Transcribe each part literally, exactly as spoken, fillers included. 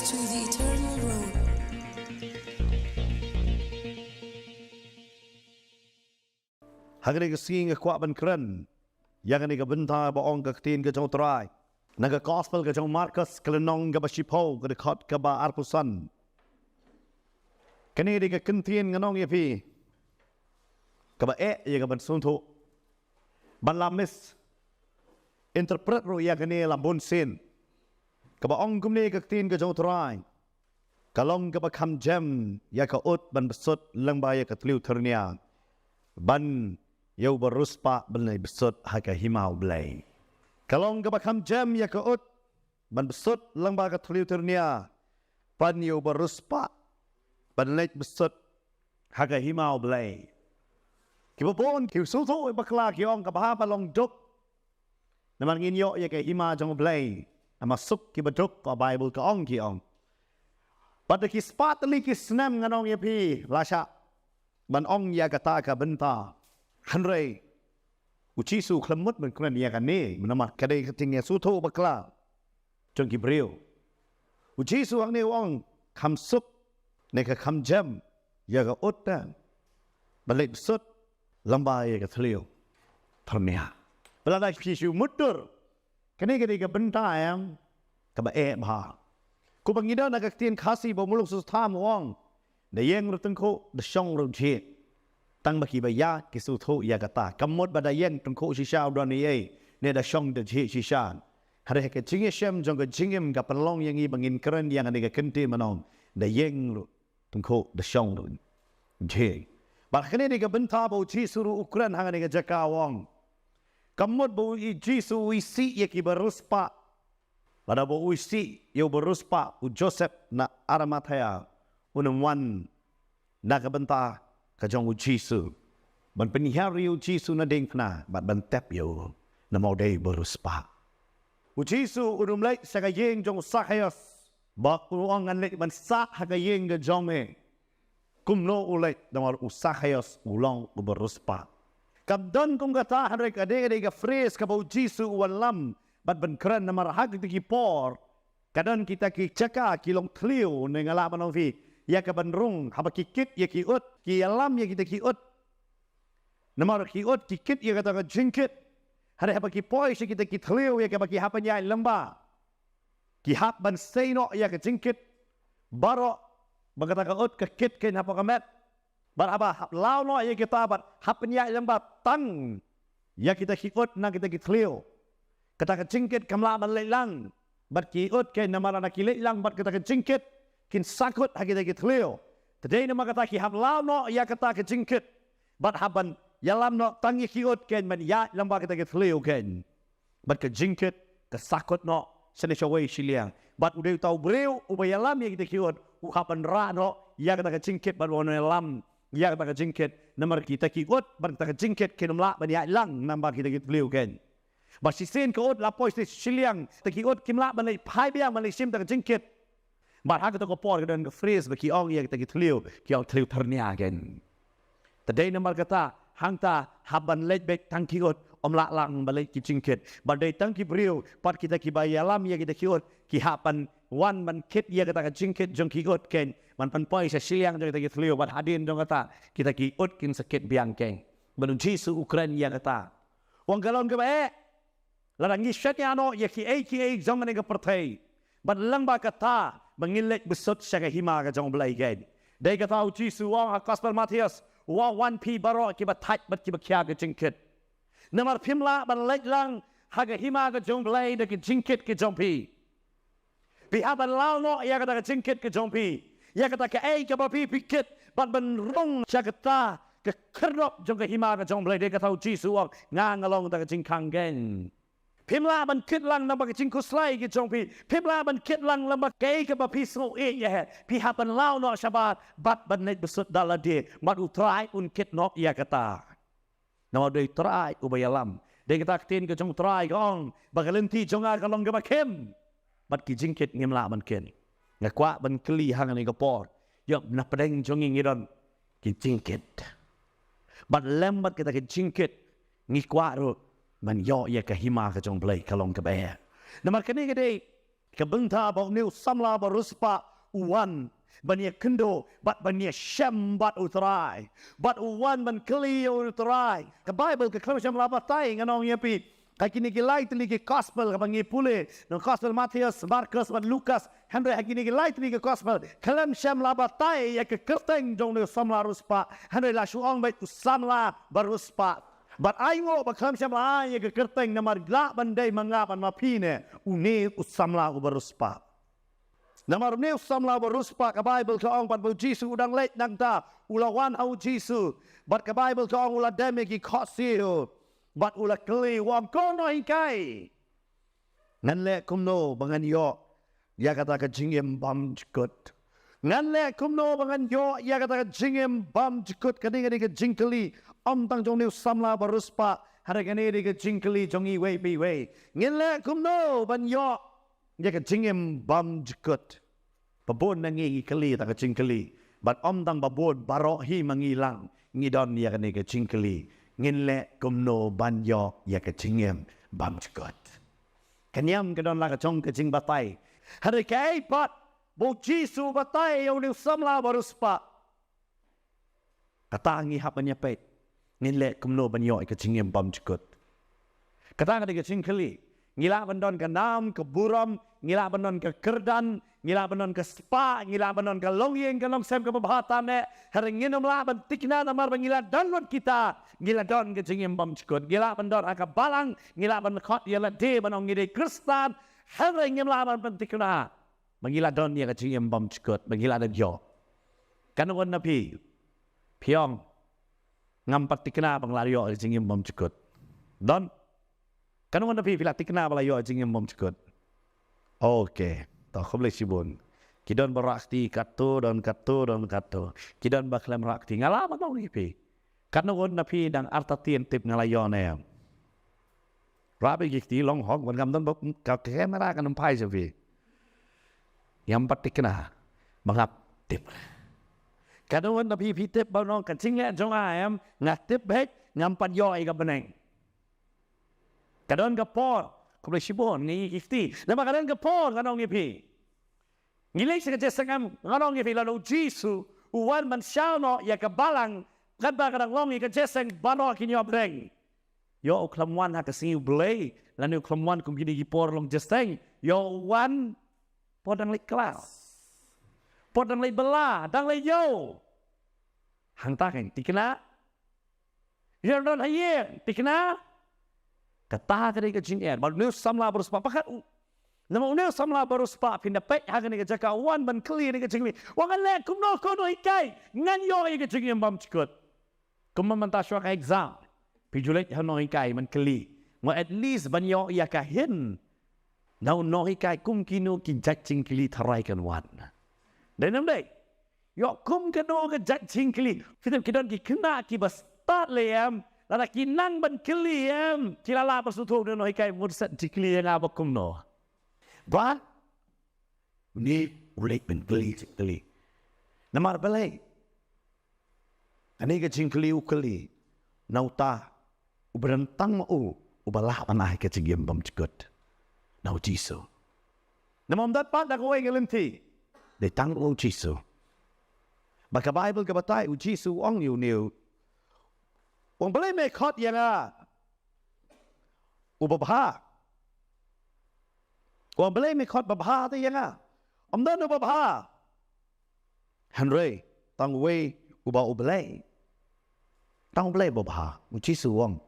To the eternal road. Ha kane ka sngi nga kwah ban kren ïa kane ka bynta ba ong ka ktien ka jong U Trai na ka gospel ka jong u Markos, ka lynnong kaba shiphew, ka dkhot kaba arphew san. Kane ka dei ka kyntien ngan ong ïa phi kaba eh ïa ka ban sngewthuh. Ban la misinterpret ruh ïa kane la bun sien. Kaba ong kumne ka ktien ka jong U Trai: Ka long kaba kham jem ïa ka ut ban bsut lyngba ïa ka thliew thyrnia, ban ïa u ba riewspah ban leit bsut ha ka hima U Blei. Ka long kaba kham jem ïa ka ut ban bsut lyngba ka thliew thyrnia, ban ïa u ba riewspah ban leit bsut ha ka hima U Blei. Kiba bun ki sngewthuh bakla, ki ong ka bha ba long duk, namar ngin ïoh ïa ka hima jong U Blei. Namar suk kiba duk, ka Baibl ka ong, ki ong. Bad da ki spah tylli ki snem ngan ong ïa phi la shah ban ong ïa kata ka bynta. Hynrei U Jisu u khlem mut ban kren ïa kane, namar ka dei ka jingïasngewthuh bakla jong ki briew. U Jisu hangne u ong kham suk ne ka kham jem ïa ka ut ban leit bsut lyngba ïa ka thliew thyrnia. Ba lada phi shu mutdur, kane ka dei ka bynta ïa kaba eh bha. Kumba ngi don ha ka ktien Khasi ba u Muluk Sutha u ong: Da ïeng ruh tyngkhuh, da shong ruh jhieh. Tang ba kiba ïaid ki sngewthuh ïa kata. Kam mut ba da ïeng tyngkhuh shisha u don ei ei, ne da shong da jhieh shisha. Hynrei ha ka jingïashem jong ka jingim ka pynlong ïa ngi ba ngin kren ïa kane ka kyntien ba ong: Da ïeng ruh tyngkhuh, da shong ruh jhieh. Bad kane ka dei ka bynta ba U Jisu ruh u kren ha kane ka jaka, u ong: Kam mut ba U Jisu u isih ïa ki ba riewspah. Lada ba u isih ïa u ba riewspah, u Joseph na Arimathea un ym wan na ka bynta ka jong U Jisu ban pynhiar ïa U Jisu na diengphna bad ban tep ïa u, namar u dei u ba riewspah. U Jisu un ym leit sha ka ïing jong u Sakhaios, ba u ong: Ngan leit ban sah ha ka ïing ka jong me. Kumno u leit, namar u Sakhaios u long u ba riewspah? Kam don kum kata, hynrei ka dei, ka dei ka phrase kaba U Jisu u wallam bad ban kren, namar ha kito ki por ka don kita ki jaka ki long thliew, ne nga lah ban ong phi ïa ka ban rung, haba ki kit ïa ki ut, ki ïalam ïa kita ki ut. Namar ki ut ki kit ïa kata ka jingkit. Hynrei haba ki poi sha kita ki thliew ïa kaba ki hap ban ïaid lyngba, ki hap ban sei noh ïa ka jingkit baroh ba kata ka ut ka kit kein hapoh ka met. Bad haba hap law noh ïa kita bad hap ban ïaid lyngba tang ïa kita ki ut na kita ki thliew, kata ka jingkit kam lah ban leit lang bad ki ut kein, namar lada ki leit lang bad kata ka jingkit, kin sakut ha kita ki thliew. Te dei namar kata ki hap law noh ïa kata ka jingkit bad hap ban ïalam noh tang ïa ki ut kein ban ïaid lyngba kita ki thliew kein. Bad ka jingkit ka sakut noh shane shawei shiliang. Bad u dei uta u briew uba ïalam ïa kita ki ut u hap ban rah noh ïa kata ka jingkit bad u wan ïalam ïa kata ka jingkit, namar kita ki ut bad kata ka jingkit kin ym lah ban ïaid lang namar kita ki thliew kein. Bad shisien ka ut la poi sha shiliang, kita ki ut kim lah ban leit phai biang ban leit shim kata ka jingkit. Bad ha kata ka por ka don ka phrase ba ki ong ïa kita ki thliew, ki ong thliew thyrnia kein. Te dei namar kata hangta hap ban leit beit tang ki ut, ym lah lang ban leit ki jingkit. Bad dei tang ki briew pat kita kiba ïalam ïa kita ki ut, ki hap ban wan ban kit ïa kata ka jingkit jong ki ut kein ban pynpoi sha shiliang jong kita ki thliew, bad hadien jong kata kita ki ut kin sa kit biang kein. Bad U Jisu u kren ïa kata, u ong ka long kaba eh lada ngi shaniah noh ïa kiei kiei jong kane ka pyrthei bad lyngba kata ba ngin leit bsut sha ka hima ka jong U Blei kein. Dei kata U Jisu u ong ha gospel Mathaios, u ong: Wan phi baroh kiba thait bad kiba khia ka jingkit, namar phim lah ban leit lang ha ka hima ka jong U Blei da ka jingkit ka jong phi. Phi hap ban law noh ïa kata ka jingkit ka jong phi, ïa kata kaei kaba phi phi kit, bad ban rung sha kata ka khyrdop jong ka hima ka jong U Blei. Dei kata U Jisu u ong: Nga nga long kata ka jingkhang kein. Phim lah ban kit lang namar ka jingkhuslai ka jong phi. Phim lah ban kit lang namar kaei kaba phi sngew ïeit ïa. Phi hap ban law noh shabar bad ban leit bsut da lade, bad U Trai un kit noh ïa kata. Namar dei U Trai uba ïalam. Dei kata ka ktien ka jong U Trai ka ong ba ka lynti jong nga ka long kaba khim, bad ki jingkit ngim lah ban kit. Nga kwah ban kylli ha kane ka por, ïa na pdeng jong ngi ngi don ki jingkit, bad lem bad kita ki jingkit ngi kwah ruh ban ïoh ïa ka hima ka jong U Blei ka long kaba eh. Namar kane ka dei Ka bynta ba une u samla ba riewspah u wan ban ïakynduh bad ban ïashem bad u Trai, bad u wan ban kylli ïa u Trai. Ka Baibl ka khlem shym la batai, ngan ong ïa phi, ha kine ki lai tylli ki gospel kaba ngi pule, na gospel Mathaios, Markos bad Lukas, hynrei ha kine ki lai tylli ki gospel khlem shym la batai ïa ka kyrteng jong une u samla riewspah, hynrei la shu ong beit u samla ba riewspah. Bad ainguh ba khlem shym la ai ïa ka kyrteng, namar lah ban dei ma nga bad ma phi ne une u samla uba riewspah. Namar une u samla uba riewspah, ka Baibl ka ong, bad ba u Jisu u dang leit nangta, u la wan ha u Jisu, bad ka Baibl ka ong u la dem ïa ki khohsiew, bad u la kylli, u ong, ko Nonghikai, ngan leh kumno ba ngan ïoh ïa kata ka jingim bymjukut? Ngan leh kumno ba ngan ïoh ïa kata ka jingim bymjukut? Kane ka dei ka jingkylli ym tang jong une u samla ba riewspah, hynrei kane ka dei ka jingkylli jong iwei pa iwei. Ngin leh kumno ban ïoh ïa ka jingim bymjukut? Ba bun na ngi ngi kylli kata ka jingkylli, bad ym tang ba bun, baroh hi ma ngi lang ngi don ïa kane ka jingkylli. Ngin leh kumno ban ïoh ïa ka jingim bymjukut? Ka niam ka don la ka jong ka jingbatai. Hynrei kaei pat ba u Jisu u batai ïa une u samla ba riewspah? Kata ngi hap ban ïa peit. Ngin leh kumno ban ïoh ïa ka jingim bymjukut? Kata ka dei ka jingkylli. Ngi lah ban don ka nam ka burom, ngi lah ban don ka kyrdan, ngi lah ban don ka spah, ngi lah ban don ka longïing ka longsem kaba bha tam eh, hynrei ngin ym lah ban thikna namar ba ngi la don lut kita, ngi la don ka jingim bymjukut. Ngi lah ban don ha ka balang, ngi lah ban khot ïa lade ban ong ngi dei Khristan, hynrei ngim lah ban pynthikna ba ngi la don ïa ka jingim bymjukut, ba ngi la don ïoh. Katno ngut na phi phi ong, ngam pat thikna ba nga la ïoh ïa ka jingim bymjukut? Don? Katno ngut na phi phi la thikna ba la ïoh ïa ka jingim bymjukut? Okay, to khublei shibun. Ki don ba rah kti katto, don katto, don katto. Ki don ba khlem rah kti. Nga lah ban ong ïa phi, katno ngut na phi dang artatien tip nga la ïoh ne em? Rah beit ki kti, long hok, wan, ngam don ba ka kamera kan ym phai sha phi. Ngam pat thikna ba nga tip. Katno ngut na phi phi tip ba nong ka jingleh jong nga em, nga tip beit, ngam pat ïoh ïa ka bneng. Ka don ka por, khublei shibun, ngi ki kti. Namar ka don ka por, ngan ong ïa phi, ngi leit sha ka jingïaseng em, ngan ong ïa phi, lada u Jisu u wan ban shaw noh ïa ka balang, katba ka dang long ïa ka jingïaseng, baroh kin ïoh bneng. Ïoh u khlem wan ha ka sngi U Blei, lane u khlem wan kum kine ki por long jingïaseng. Ïoh u wan por dang leit klas, por dang leit bylla, dang leit ïew. Hangta kan thikna. Ïa don ha ïing, thikna. Kata ka dei ka jingeh. Bad une u samla ba riewspah, pakat u, namar une u samla ba riewspah, phin da peit ha kane ka jaka, u wan ban kylli kane ka jingkylli, u ong, ngan leh kumno ko Nonghikai ngan ïoh ïa ka jingim bymjukut? Kumba mynta shuwa ka exam, phi ju leit ha u Nonghikai ban kylli, mo, at least ban ïoh ïa ka hint na u Nonghikai kum kino ki jait jingkylli tharai kan wan. Dei ne ym dei? Ïoh kum kano ka jait jingkylli. Phi tip ki don ki khynnah kiba stad lei em, lada ki nang ban kylli em, ki la lah ban sngewthuh, une u Nonghikai mut set jingkylli ïa nga ba kumno. Bad une u leit ban kylli jingkylli. Namar balei? Kane ka jingkylli u kylli na uta uba don tang ma u uba lah ban ai ka jingim bymjukut, na u Jisu. Namar ym don pat da kawei ka lynti, dei tang u Jisu. Ba ka Baibl ka batai u Jisu u ong ïa une, u ong, balei me khot ïa nga uba bha? U ong, balei me khot ba bha te ïa nga? Ym don uba bha, hynrei tang uwei, uba U Blei. Tang U Blei ba bha. U Jisu u ong,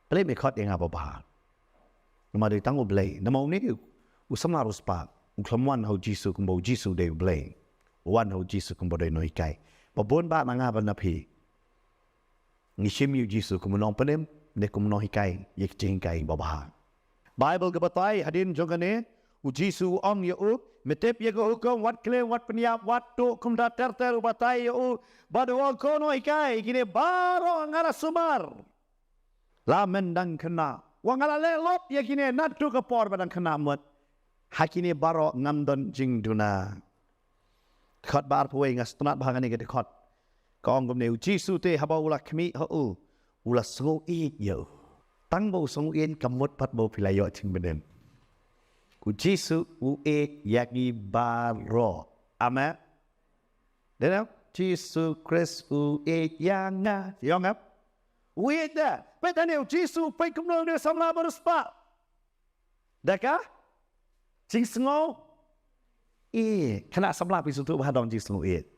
balei me khot ïa nga ba bha? Namar dei tang U Blei. Namar une u samla riewspah u khlem wan ha u Jisu kumba u Jisu dei U Blei. U wan ha u Jisu kumba dei u Nonghikai. Ba bun bah na nga bad na phi ngi shim ïa u Jisu kum u Nongpynim ne kum u Nonghikai ïa ka jinghikai ba bha. Baibl ka batai hadien jong kane, u Jisu u ong ïa u, me tip ïa ka hukum, wat klim, wat pynïap, wat tuh, kumta ter ter. U batai ïa u bad u ong, ko Nonghikai, kine baroh nga la sumar. La men dang khynnah, wat nga la leh lut ïa kine naduh ka por ba dang khynnah mut. Ha kine baroh ngam don jingduna. Dkhot ba arphew wei, nga sngewtynnat bha kane ka dkhot. Ka ong kumne, u Jisu te haba u la khmih ha u, u la sngew ïeit ïa u. Tang ba u sngew ïeit kam mut pat ba u phi la ïoh jingbym. U Jisu u ïeit ïa ngi baroh. Amen. Dei ne em? Jisu Khrist u ïeit ïa nga. Ïong em? U ïeit da. Peit hangne u Jisu u peit kumno ïa une u samla ba riewspah. Da ka jingsngew ïeit. Kane samla phi sngewthuh ba ha dang jingsngew ïeit.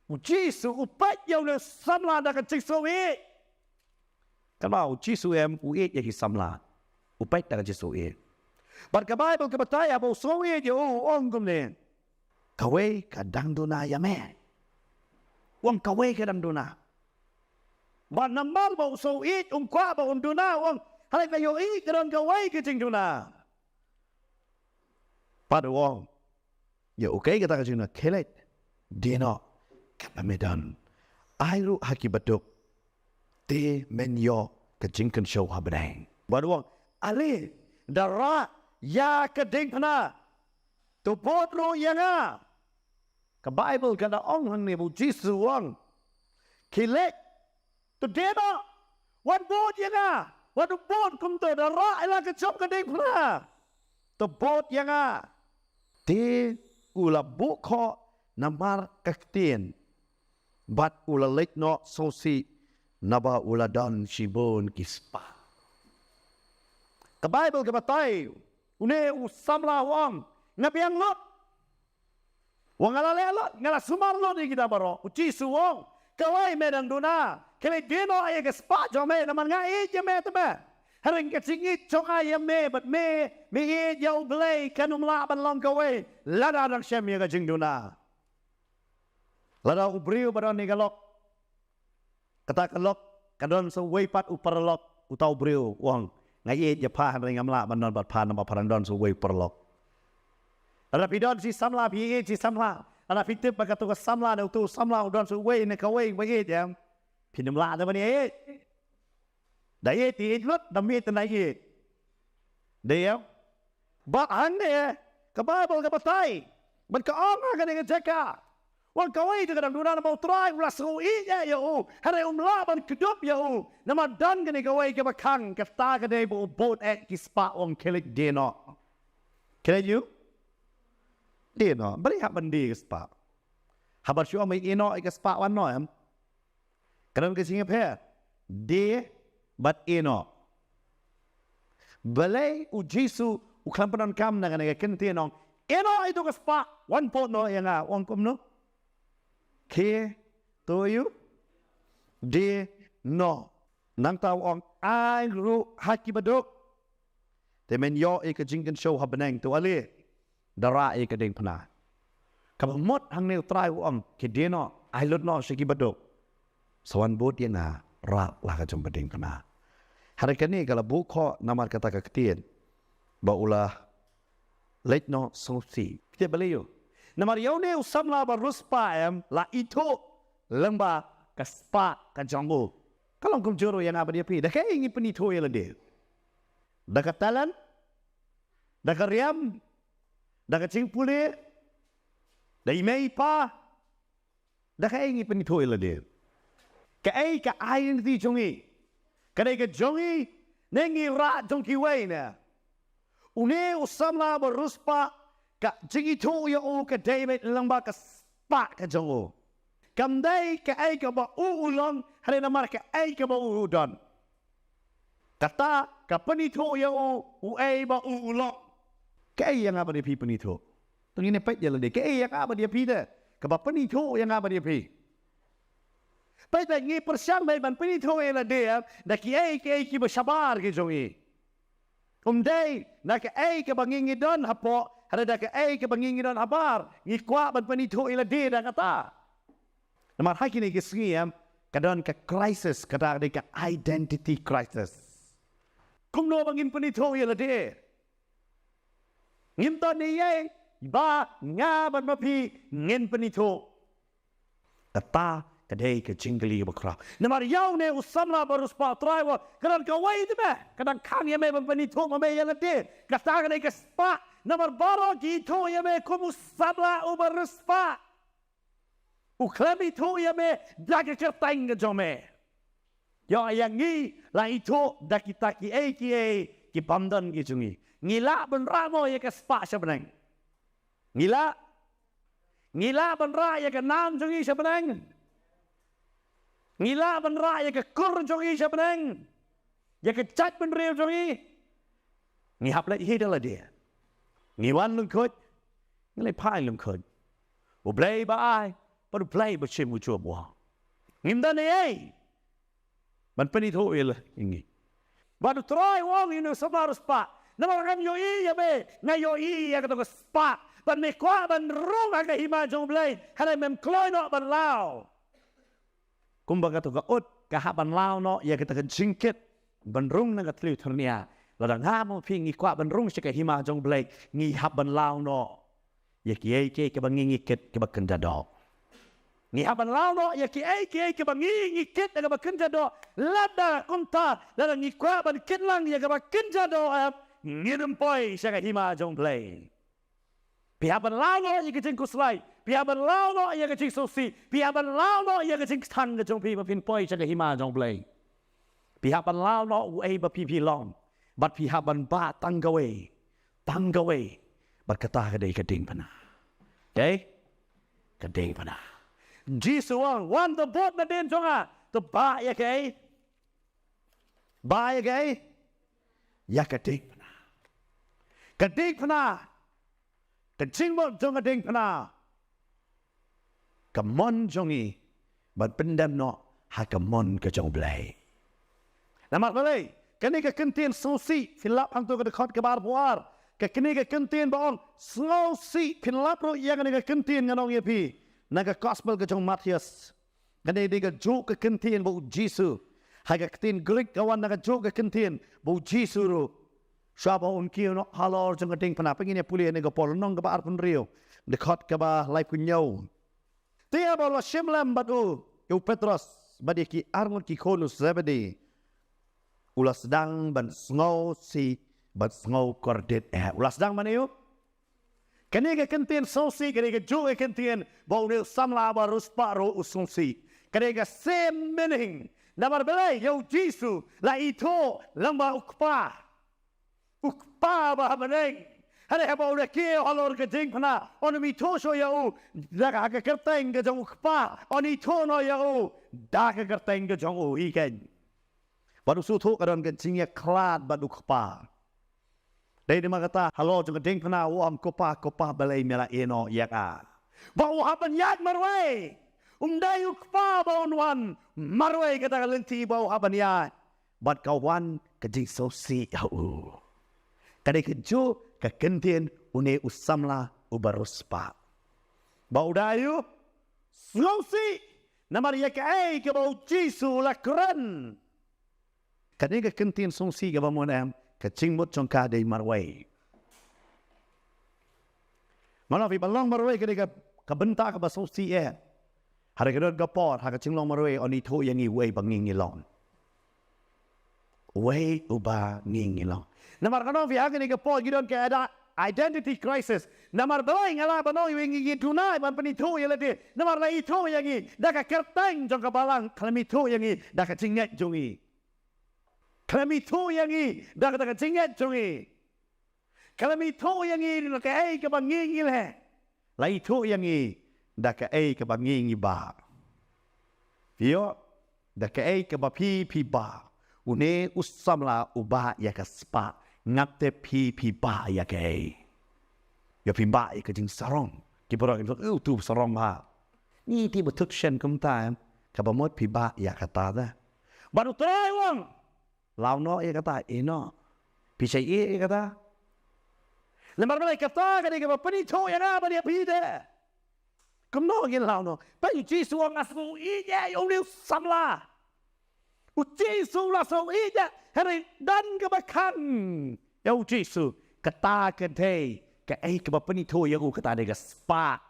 U Jisu u peit ïa une u samla da ka jingsngew ïeit. Kynmaw u Jisu em u ïeit ïa ki samla. U peit da ka jingsngew ïeit. Bad ka Baibl ka batai haba u sngew ïeit ïa u, u ong kumne. Kawei ka dang duna ïa me. U ong kawei ka dang duna. Bad namar ba u sngew ïeit um kwah ba un duna, u ong hynrei nga ïohi ka don kawei ka jingduna. Bad u ong ïa u kaei kata ka jingduna, khie leit die noh kaba me don. Ai ruh ha ki baduk. Te men ïoh ka jingkynshew ha bneng. Bad u ong ale da rah ïa ka diengphna. To bud ruh ïa nga. Ka Baibl ka da ong hangne ba u Jisu u ong. Khie leit. To die noh. Wan bud ïa nga. Wan bud kumto da rah ïa la ka jong ka diengphna. To bud ïa nga. Te u la buh khoh namar ka ktien. Bad u la leit noh sngewsih naba u la don shibun ki spah. Ka Baibl ka batai une u samla u ong nga biang lut. Wa nga la leh lut, nga la sumar lut ïa kita baroh. U Jisu u ong kawei me dang duna. Khie leit die noh ïa ka spah jong me namar nga ïeit ïa me te me. Hynrei ka jingïeit jong nga ïa me bad me, me ïeit ïa U Blei kan ym lah ban long kawei lada dang shem ïa ka jingduna. Lada u briew ba don ïa ka lok. Kata ka lok ka don sa uwei pat u paralok, uta u briew u ong nga ïeit ïa pha hynrei ngam lah ban don bad pha namar pha dang don sa uwei u paralok. Lada phi don shi samla phi ïeit shi samla. Lada phi tip ba kato ka samla ne uto u samla u don sa uwei ne kawei ba ïeit ïa phi, ym lah da ban ïeit. Da ïeit te ïeit lut, da miet te da ïeit. Dei ïa. Bad hangne ka Baibl ka batai. Bad ka ong ha kane ka jaka. Wan kawei te ka dang duna namar u Trai u la sngew ïeit ïa u. Hynrei um lah ban kdup ïa u. Namar don kane kawei kaba khang kata ka dei ba u bud eh ki spah, wan khie leit die noh. Khie leit ïa u. Die noh. Balei hap ban die ki spah? Haba shu ong ïa noh ïa ki spah wan noh em. Ka don ka jingïapher die bad ïeh noh. Balei u Jisu u khlem pyndonkam na kane ka kyntien ong ïeh noh ïa ito ka spah, wan bud noh ïa nga, ong kumno? Khie to ïa u die noh. Nangta u ong ai ruh ha ki baduk. Te men ïoh ïa ka jingkynshew ha bneng, to ale da rah ïa ka diengphna. Kaba mut hangne u Trai u ong khie die noh, ai lut noh sha ki baduk. Sa wan bud ïa nga, rah la ka jong ka diengphna. Hynrei kane ka la buh khoh namar kata ka ktien ba u la leit noh sngewsih. Kti balei ïa u? Namar ïa une u samla ba riewspah em la ithuh lyngba ka spah ka jong u. Ka long kumjuh ruh ïa nga bad ïa phi. Da kaei ngi pynithuh ïa lade? Da ka talent? Da ka riam? Da ka jingpule? Da i mei i pa? Da kaei ngi pynithuh ïa lade? Kaei ka identity jong ngi? Ka dei ka jong ngi ne ngi rah jong kiwei ne? Une u samla ba riewspah ka jingithuh ïa u ka dei beit lyngba ka spah ka jong u. Kam dei kaei kaba u u long, hynrei namar kaei kaba u u don. Kata ka pynithuh ïa u, uei ba u u long. Kaei ïa nga bad ïa phi pynithuh? To ngin ïa peit ïa lade, kaei ïa nga bad ïa phi te kaba pynithuh ïa nga bad ïa phi? Peit, peit, ngi pyrshang beit ban pynithuh ïa lade da kiei kiei kiba shabar ki jong ngi. Um dei na kaei kaba ngi ngi don hapoh, hynrei da kaei kaba ngi ngi don habar. Ngi kwah ban pynithuh ïa lade da kata. Namar ha kine ki sngi em ka don ka crisis, kata ka dei ka identity crisis. Kumno ba ngin pynithuh ïa lade? Ngim don eiei ba nga bad ma phi ngin pynithuh. Kata ka dei ka jingkylli kaba khraw. Namar ïa une u samla ba riewspah u Trai u ong ka don kawei te me ka dang khang ïa me ban pynithuh ma me ïa lade. Kata ka dei ka spah. Namar baroh ki ithuh ïa me kum u samla uba riewspah. U khlem ithuh ïa me da ka kyrteng ka jong me. Ïa, ïa ngi la ithuh da kita kiei kiei ki bym don ki jong ngi. Ngi lah ban rah mo ïa ka spah sha bneng? Ngi lah? Ngi lah ban rah ïa ka nam jong ngi sha bneng? Ngi lah ban rah ïa ka kur jong ngi sha bneng, ïa ka jaitbynriew jong ngi? Ngi hap leh hi da lade. Ngi wan lyngkhuid, ngi leh phai lyngkhuid. U Blei ba ai, bad U Blei ba shim u jubor. Ngim don ei ei ban pynithuh ïa la ïa ngi. Bad U Trai u ong ïa une u samla riewspah, namar ngam ïohi ïa me, nga ïohi ïa kato ka spah. Bad me kwah ban rung ha ka hima jong U Blei, hynrei mem kloi noh ban law. Kumba kato ka ut ka hap ban law noh ïa kata ka jingkit ban rung na ka thliew thyrnia. Lada nga bad phi ngi kwah ban rung sha ka hima jong U Blei, ngi hap ban law noh ïa kiei kiei kiba ngi ngi kit kiba kynja doh. Ngi hap ban law noh ïa kiei kiei kiba ngi ngi kit kiba kynja doh. Lada kumta, lada ngi kwah ban kit lang ïa kaba kynja doh, em, ngin ym poi sha ka hima jong U Blei. Phi hap ban law noh ïa ka jingkhuslai, phi hap ban law noh ïa ka jingsngewsih, phi hap ban law noh ïa ka jingkthang ka jong phi ba phin poi sha ka hima jong U Blei. Phi hap ban law noh uei ba phi phi long, bad phi hap ban bah tang kawei, tang kawei, bad kata ka dei ka diengphna. Okay? Ka diengphna. Jisu u ong, wan to bud nadien jong nga, to bah ïa kaei? Bah ïa kaei? Ïa ka diengphna. Ka diengphna, ka jingmut jong ka diengphna, ka mon jong ngi ban pyndem noh ha ka mon ka jong U Blei. Namar balei? Kane ka kyntien sngewsih, phin lap hangto ka dkhot kaba arphew ar. Ka kane ka kyntien ba ong sngewsih, phin lap ruh ïa kane ka kyntien ngan ong ïa phi na ka gospel ka jong u Mathaios. Kane dei kajuh ka kyntien ba u Jisu. Ha ka ktien Grik ka wan na kajuh ka kyntien ba u Jisu ruh, shuwa ba un kiew noh halor jong ka diengphna. Peit ngin ïa pule ïa kane ka por, lynnong kaba arphew hynriew, dkhot kaba laiphew hynñiew. Te haba u la shim lem bad u, ïa u Petros bad ïa ki arngut ki khun u Zebedi, u la sdang ban sngewsih, ban sngewkordit eh. U la sdang ban ïa u Kane ka kyntien sngewsih, kane kajuh ka kyntien ba une u samla ba riewspah ruh u sngewsih. Kane ka same meaning. Namar balei? Ïa u Jisu la ithuh lyngba u Kpa. U Kpa ba ha bneng. Hynrei haba u la kiew halor ka diengphna, un ym ithuh shuh ïa u da ka, ha ka kyrteng ka jong u Kpa. Un ithuh noh ïa u da ka kyrteng ka jong u hi keiñ. Bad u sngewthuh ka don ka jingïakhlad bad u Kpa. Dei namar kata halor jong ka diengphna u ong, Ko Pa, Ko Pa, balei me la ïehnoh ïa nga? Ba u hap ban ïaid marwei. Um dei u Kpa ba un wan marwei, kata ka lynti ba u hap ban ïaid. Bad ka wan ka jingsngewsih ha u. Ka dei kajuh ka kyntien une u samla uba riewspah. Ba u da ïa u sngewsih namar ïa kaei kaba u Jisu u la kren. Kane ka kyntien sngewsih kaba mon em, ka jingmut jong ka dei marwei. Ngan ong ïa phi, ban long marwei ka dei ka, ka bynta kaba sngewsih eh. Hynrei ka don ka por, ha ka jinglong marwei, un ithuh ïa ngi uei ba ngi ngi long. Uei uba ngi ngi long. Namar ngan ong ïa phi, ha kane ka por ngi don ka ida-, identity crisis. Namar balei? Nga lah ban ong ïa ngi, ngi duna ban pynithuh ïa lade. Namar la ithuh ïa ngi da ka kyrteng jong ka balang, khlem ithuh ïa ngi da ka jingngeit jong ngi. Khlem ithuh ïa ngi da ka, da ka jingngeit jong ngi. Khlem ithuh ïa ngi da kaei kaba ngi ngi leh. La ithuh ïa ngi da kaei kaba ngi ngi bah. Ïoh, da kaei kaba phi phi bah. Une u samla u bah ïa ka spah. Ngam tip phi phi bah ïa kaei. Ïoh, phi bah ïa ka jingsarong. Ki baroh ki, "Eh, utu sarong bha." Ngi te ba thut shen kumta em. Kaba mut phi bah ïa kata da. Bad u Trai u ong, law noh ïa kata, ïeh noh. Phi shait ïeh ïa kata. Namar balei? Kata ka dei kaba pynithuh ïa nga bad ïa phi de. Kumno ngin law noh? Peit, u Jisu u ong, nga sngew ïeit ïa une u samla. U Jisu u la sngew ïeit ïa, hynrei don kaba khang ïa u Jisu. Kata ka dei kaei kaba pynithuh ïa u, kata dei ka spah.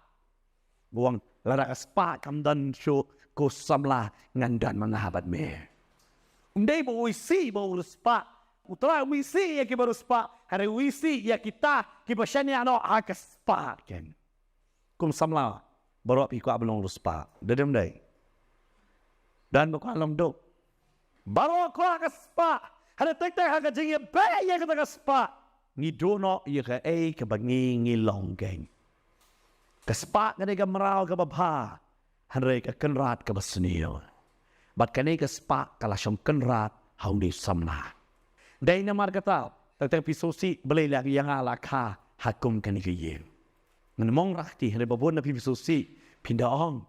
U ong, lada ka spah kam don shuh, ko samla, ngan don ma nga bad me. Um dei ba u isih bad u riewspah. U Trai um isih ïa kiba riewspah, hynrei u isih ïa kita kiba shaniah noh ha ka spah, keiñ. Kum samla baroh phi kwah ban long riewspah, da dei ym dei? Don ba kwah long duk? Baroh kwah ka spah. Hynrei teng teng ha ka jingïabeh ïa kata ka spah, Ngi duh noh ïa kaei kaba ngi ngi long keiñ. Ka spah ka dei ka mraw kaba bha, hynrei ka kynrad kaba sniew. Bad kane ka spah ka la shong kynrad ha une u samla. Dei namar kata, tang tang phi sngewsih balei la ïa nga la kha ha kum kane ka ïing. Ngan ym ong rakti, hynrei ba bun na phi phi sngewsih, phin da ong,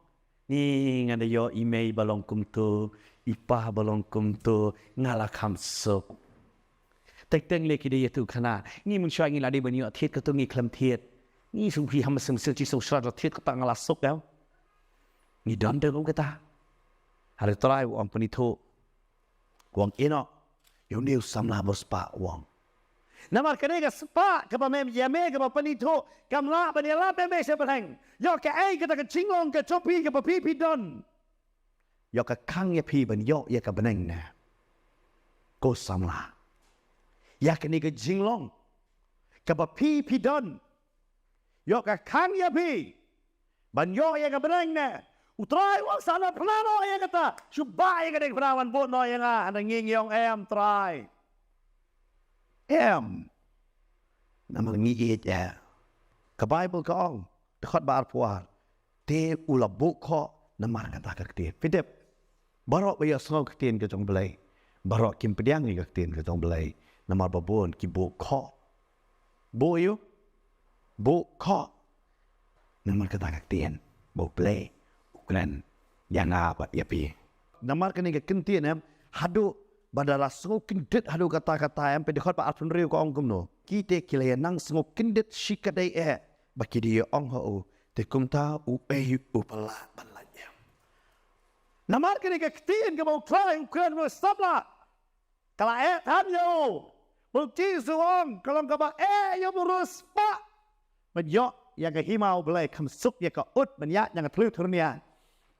ni ngan da ïoh i mei ba long kumto, i pa ba long kumto, nga la kham suk. Teng teng lei ki dei ïa tu khana. Ngi mynshuwa ngi la dei ban ïoh thied kato ngi khlem thied. Ngi sngewsih ha mynsiem mynsiem, sngewsih sngewsih thied kata nga la suk ïa. Ngi don de kum kata. Hynrei Trai u ong pynithuh. U ong ïa noh. Ïa une u samla ba spah u ong. Namar kane ka spah kaba mem ïa me kaba pynithuh kam lah ban ïalap ïa me sha bneng. Ïoh kaei kata ka jinglong ka jong phi kaba phi phi don. Ïoh ka khang ïa phi ban ïoh ïa ka bneng ne. Ko samla. Ïa kane ka jinglong kaba phi phi don. Ïoh ka khang ïa phi ban ïoh ïa ka bneng ne. U Trai u ong sa na phna noh ïa kata. Shu bah ïa ka ding phna wan bud noh ïa nga. Hynrei ngi ngi ong em Trai. Em. Namar ngi ïeit eh. Ka Baibl ka ong. Dkhot ba arphew ar. Te u la buh khoh namar kata ka ktien. Phi tip. Baroh ba ïohsngew ka ktien ka jong Blei. Baroh kim pdiang ïa ka ktien ka jong Blei. Namar ba bun ki buh khoh. Buh ïa u. Buh khoh. Namar kata ka ktien. Ba u Blei u kren ïa nga bad ïa phi. Namar kane ka ktien em. Haduh ba da la sngew kyndit haduh kata kata em. Phi dkhot ba arphew hynriew ka ong kumno. Ki te ki la ïa nang sngew kyndit shikatdei eh. Ba ki dei ïa ong ha u. Te kumta uei uba lah ban lait em. Namar kane ka ktien kaba u Trai u kren u samla. Ka la eh than ïa u. Ba u Jisu u ong ka long kaba eh ïa u ba riewspah. Ban ïoh ïa ka hima u Blei, kham suk ïa ka ut ban ïaid na ka thliew thurniang.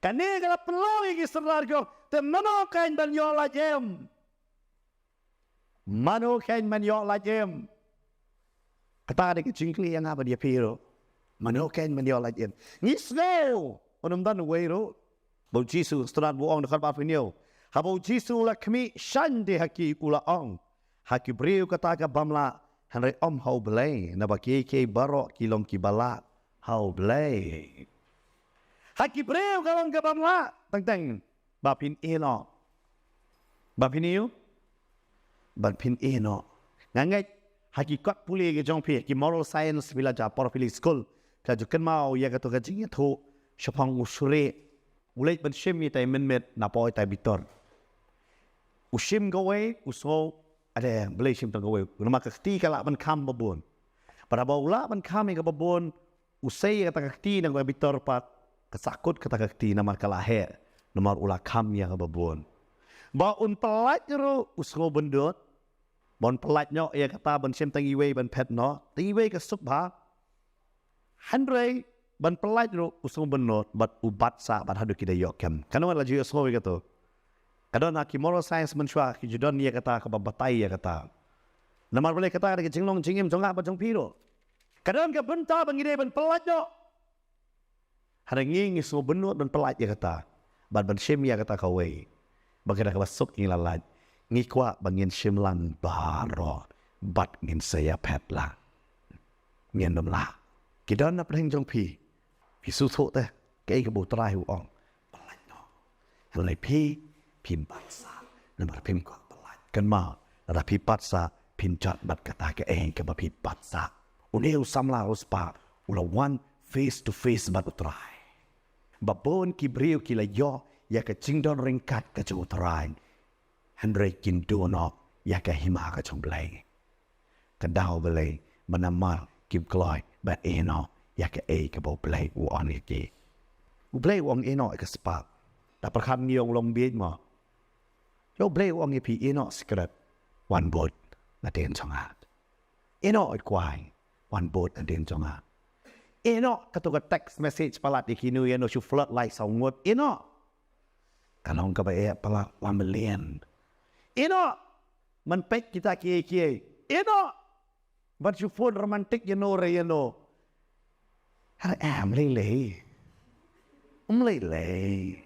Kane ka la pynlong ïa ki sordar ki ong te mano kein ban ïoh lait em. Mano kein ban ïoh lait em. Kata dei ka jingkylli ïa nga bad ïa phi ruh. Mano kein ban ïoh lait em. Ngi sngew. Ym don uwei ruh. Ba u Jisu, sngewtynnat ba u ong dkhot ba arphew hynñiew. Haba u Jisu u la khmih shaiñ de ha ki u la ong. Ha ki briew kata ka bym lah, hynrei ym ha u Blei, naba kiei kiei baroh ki long kiba lah ha u Blei. Ha ki briew ka long ka bym lah, teng teng, ba phin ïeh noh. Ba phin ïeh, ba phin ïeh noh. Nga ngeit, ha ki kot pule ki jong phi, ki moral science phi la jah por phi leit skul, phi la ju kynmaw ïa kato ka jingïathuh shaphang u shrieh. U leit ban shim ïa itai mynmiet na poi itai bitor. U shim kawei, u sngew, ade, balei shim tang kawei. Namar ka kti ka lah ban kham ba bun. Bad haba u lah ban kham ïa kaba bun, u sei ïa kata ka kti na kawei bitor pat, ka sahkut kata ka kti namar ka la heh. Namar u la kham ïa kaba bun. Ba un pyllait ruh, u sngew byndut. Ba un pyllait noh ïa kata ban shim tang iwei ban phet noh. Tang iwei ka suk bha. Hynrei ban pyllait ruh u sngew byndut bad u bat sah bad haduh ki da ïoh kem. Kano la ju ïohsngew ïa kato. Ka don ha ki moral science mynshuwa ki ju don ïa kata kaba batai ïa kata. Namar balei kata ka dei ka jinglong jingim jong nga bad jong phi ruh. Ka don ka bynta ba ngi dei ban pyllait noh. Hynrei ngi ngi sngew byndut ban pyllait ïa kata. Bad ban shim ïa kata kawei. Ba ka dei kaba suk ngi la lait. Ngi kwah ba ngin shim lang baroh. Bad ngin sa ïaphet lang. Ngin ym lah. Ki don na pdeng jong phi. Phi sngewthuh te. Kaei kaba u Trai u ong. Pyllait noh. Hynrei phi, phin bat sah. Namar phim kwah pyllait. Kynmaw, lada phi bat sah, phin jot bad kata kaei kaba phi bat sah. Une u samla u spah, u la wan face to face bad u Trai. Ba bun ki briew ki la ïoh, ïa ka jingdon ryngkat ka jong u Trai. Hynrei kin duh noh, ïa ka hima ka jong u Blei. Ka daw balei, ba namar kim kloi, ban ïeh noh, ïa kaei kaba u Blei u ong ïa ki. U Blei u ong ïeh noh ïa ka spah. Da pyrkhat ngi ong long bieit mo. Ïa u Blei u ong ïa phi ïeh noh secret. Wan bud, hadien jong nga. Ïeh noh ïa u kwai. Wan bud, hadien jong nga. Ïeh noh, kato ka text message palat ïa kino ïa no shu flirt lai saw ngut. Ïeh noh. Ka long kaba eh palat la million. Ïeh noh. Ban peit kita kiei kiei. Ïeh noh. Ban shu phone romantic ïa no re ïa no. Hynrei em lei lei. Em lei lei.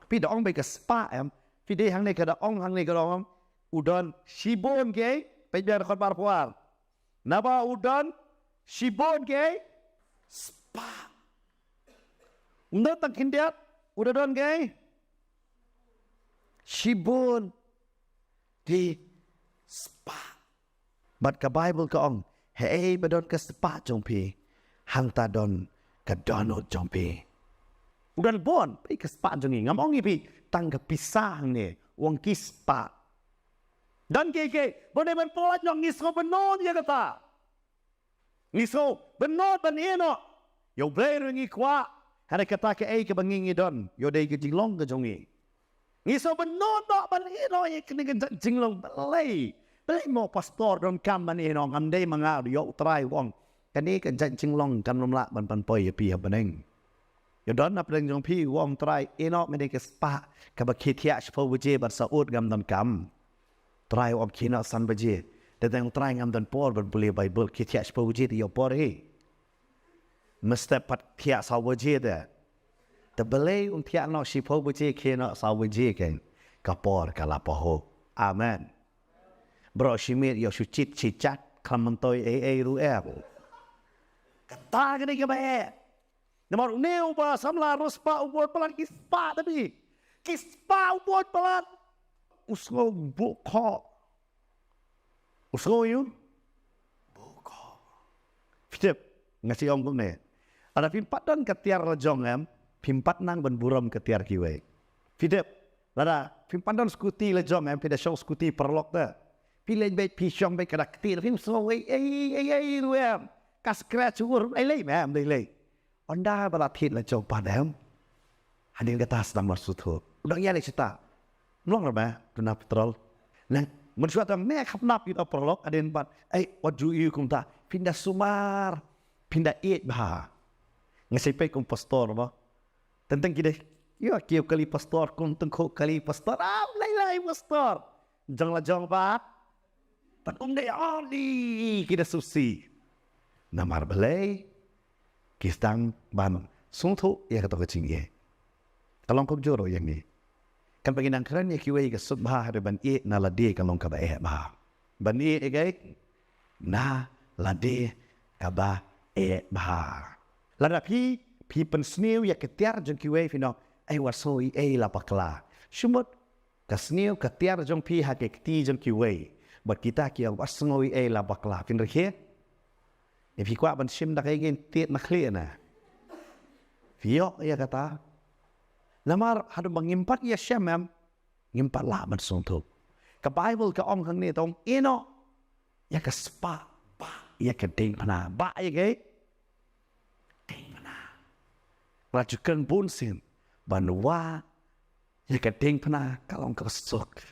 Phi da ong ba ka spah em. Phi dei hangne ka da ong hangne ka da ong. U don shibun kiei. Peit biang dkhot ba arphew ar. Naba u don shibun ki spah. Ym don tang khyndiat, u da don ki shibun ki spah. Bad ka Baibl ka ong, haei ba don ka spah jong phi, hangta don ka dohnud jong phi. U don bun, phi ka spah jong ngi, ngam ong ïa phi tang ka pisa hangne, u ong ki spah. Don kiei kiei ba dei ban pynlait noh, ngi sngew bynnud ïa kata. Ngi sngew bynnud ban ïeh noh ïa U Blei ruh ngi kwah. Hynrei kata kaei kaba ngi ngi don, ïoh dei ka jinglong ka jong ngi. Ngi sngew bynnud noh ban ïeh noh ïa kane ka jait jinglong. Balei? Balei mo pastor donkam ban ïeh noh? Ngam dei ma nga, ïoh U Trai u ong, kane ka jait jinglong kan ym lah ban pynpoi ïa phi ha bneng. Ïoh don na pdeng jong phi, u ong Trai, ïeh noh kane ka spah kaba khie thiah shiphew baje bad sa ud ngam donkam. Trai u ong khie noh san baje. Te tang Trai ngam don por ban pule Baibl, khie thiah shiphew baje te ïoh por hi. Mesti pat thiah saw baje te. Te balei un thiah noh shiphew baje, khie noh saw baje, kan ka por ka la pynhok. Amen. Baroh shi miet ïoh shu chit shi chat, khlem myntoi ei ei ruh em. Kata ka dei kaba eh. Namar une uba samla riewspah u bud palat ki spah, tapi ki spah u bud palat. U sngew buh khoh. U sngew ïa u buh khoh. Phi tip, nga shu ong kumne. Lada phim pat don ka tiar la jong em, phim pat nang ban burom ka tiar kiwei. Phi tip, lada phim pat don skuti la jong em, phi da shong skuti paralok te. Phi leit beit, phi shong beit, ka da kti, phim sngew ei ei ei ei ruh em. Ka scratch ur ei lei mem, dei lei. Ynda ba la thied la jong pat em, hadien kata sdang ban sngewthuh. U dang ïa leh shata. Mlong re ba tu na petrol. Nang mynshuwa tang me khap nap ïa u paralok hadien pat. Ei, wat ju ïa kumta. Phin da sumar. Phin da ïeit bha. Nga sei peit kum pastor ba. Teng teng ki dei. Ïa ki ïa kali pastor, kum tengkhu kali pastor. Ah, lai lai pastor. Jong la jong ba. Pat um dei, oh, ni ki da susi. Namar balei? Ki sdang ban sngewthuh ïa kato ka jingeh. Ka long kumjuh ruh ïa ngi. Kan ba ngi nang kren ïa kiwei ka suk bha, hynrei ban ïeh na lade ka long kaba eh bha. Ban ïeh ïa kiwei na lade kaba eh bha. Lada phi, phi pynsniew ïa ka tiar jong kiwei, phi ong, ei, wat sngew ei ei la bakla. Shu mut ka sniew ka tiar jong phi ha ka kti jong kiwei. Bad kita ki ong wat sngew ei ei la bakla. Phin rkhie? Ïa phi kwah ban shim da kaei, ngin tied na khlieh na. Phi ïoh ïa kata. Namar haduh ba ngim pat ïa shem em, ngim pat lah ban sngewthuh. Ka Baibl ka ong hangne, tang ïeh noh ïa ka spah, bah ïa ka diengphna, bah ïa ka diengphna. Nga la ju kren bun sien, ban wah ïa ka diengphna ka long kaba suk.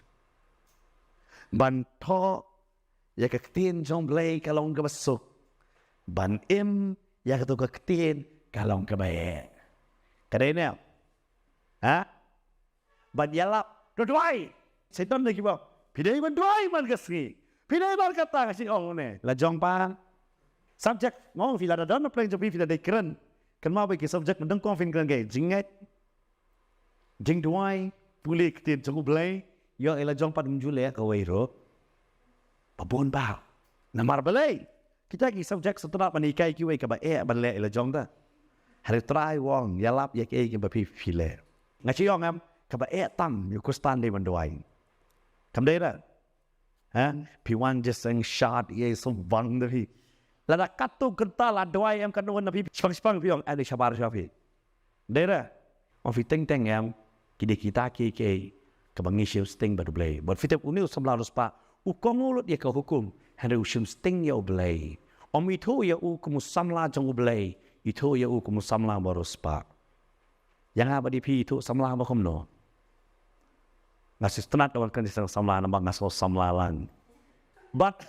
Ban thoh ïa ka ktien jong Blei ka long kaba suk. Ban im ïa kato ka ktien ka long kaba eh. Ka dei ne? Ha? Ban ïalap, to duwai. Satan lagi ba, phi dei ban duwai man ka sngi. Phi dei ban kata, ka shu ong ne. La jong pat subject, ngong phi lada don na pdeng jong phi, phi la dei kren. Kynmaw ba ki subject mynta kong phin kren, ka jingngeit, jingduwai, pule ktien jong U Blei. Ïoh, ïa la jong pat ym ju leh kawei ruh. Ba bun ba. Namar balei? Kita ki subject sngewtynnat ban hikai kiwei kaba eh ban leh ïa la jong ta. Hynrei Trai u ong, ïalap ïa kiei kiba phi, phi leh. Nga shu ong em, kaba eh tam ïa u Khristan dei ban duwai. Kam dei re? Ha? Phi wan jingïaseng shad ïa i sngewbang da phi. Lada katto kynta la duwai em, katno na phi shipang shipang phi ong, ani shabar sha phi. Dei re? Ong phi teng teng em, ki dei kita kiei kiei kaba ngi shim sting bad U Blei. Bad phi tip une u samla riewspah u kohnguh lut ïa ka hukum, hynrei u shim sting ïa U Blei. Um ithuh ïa u kum u samla jong U Blei, ithuh ïa u kum u samla ba riewspah. Ïa nga bad ïa phi ithuh samla ba kumno? Nga sngewtynnat wan kren ïa samla namar nga sngew samla lang. Bad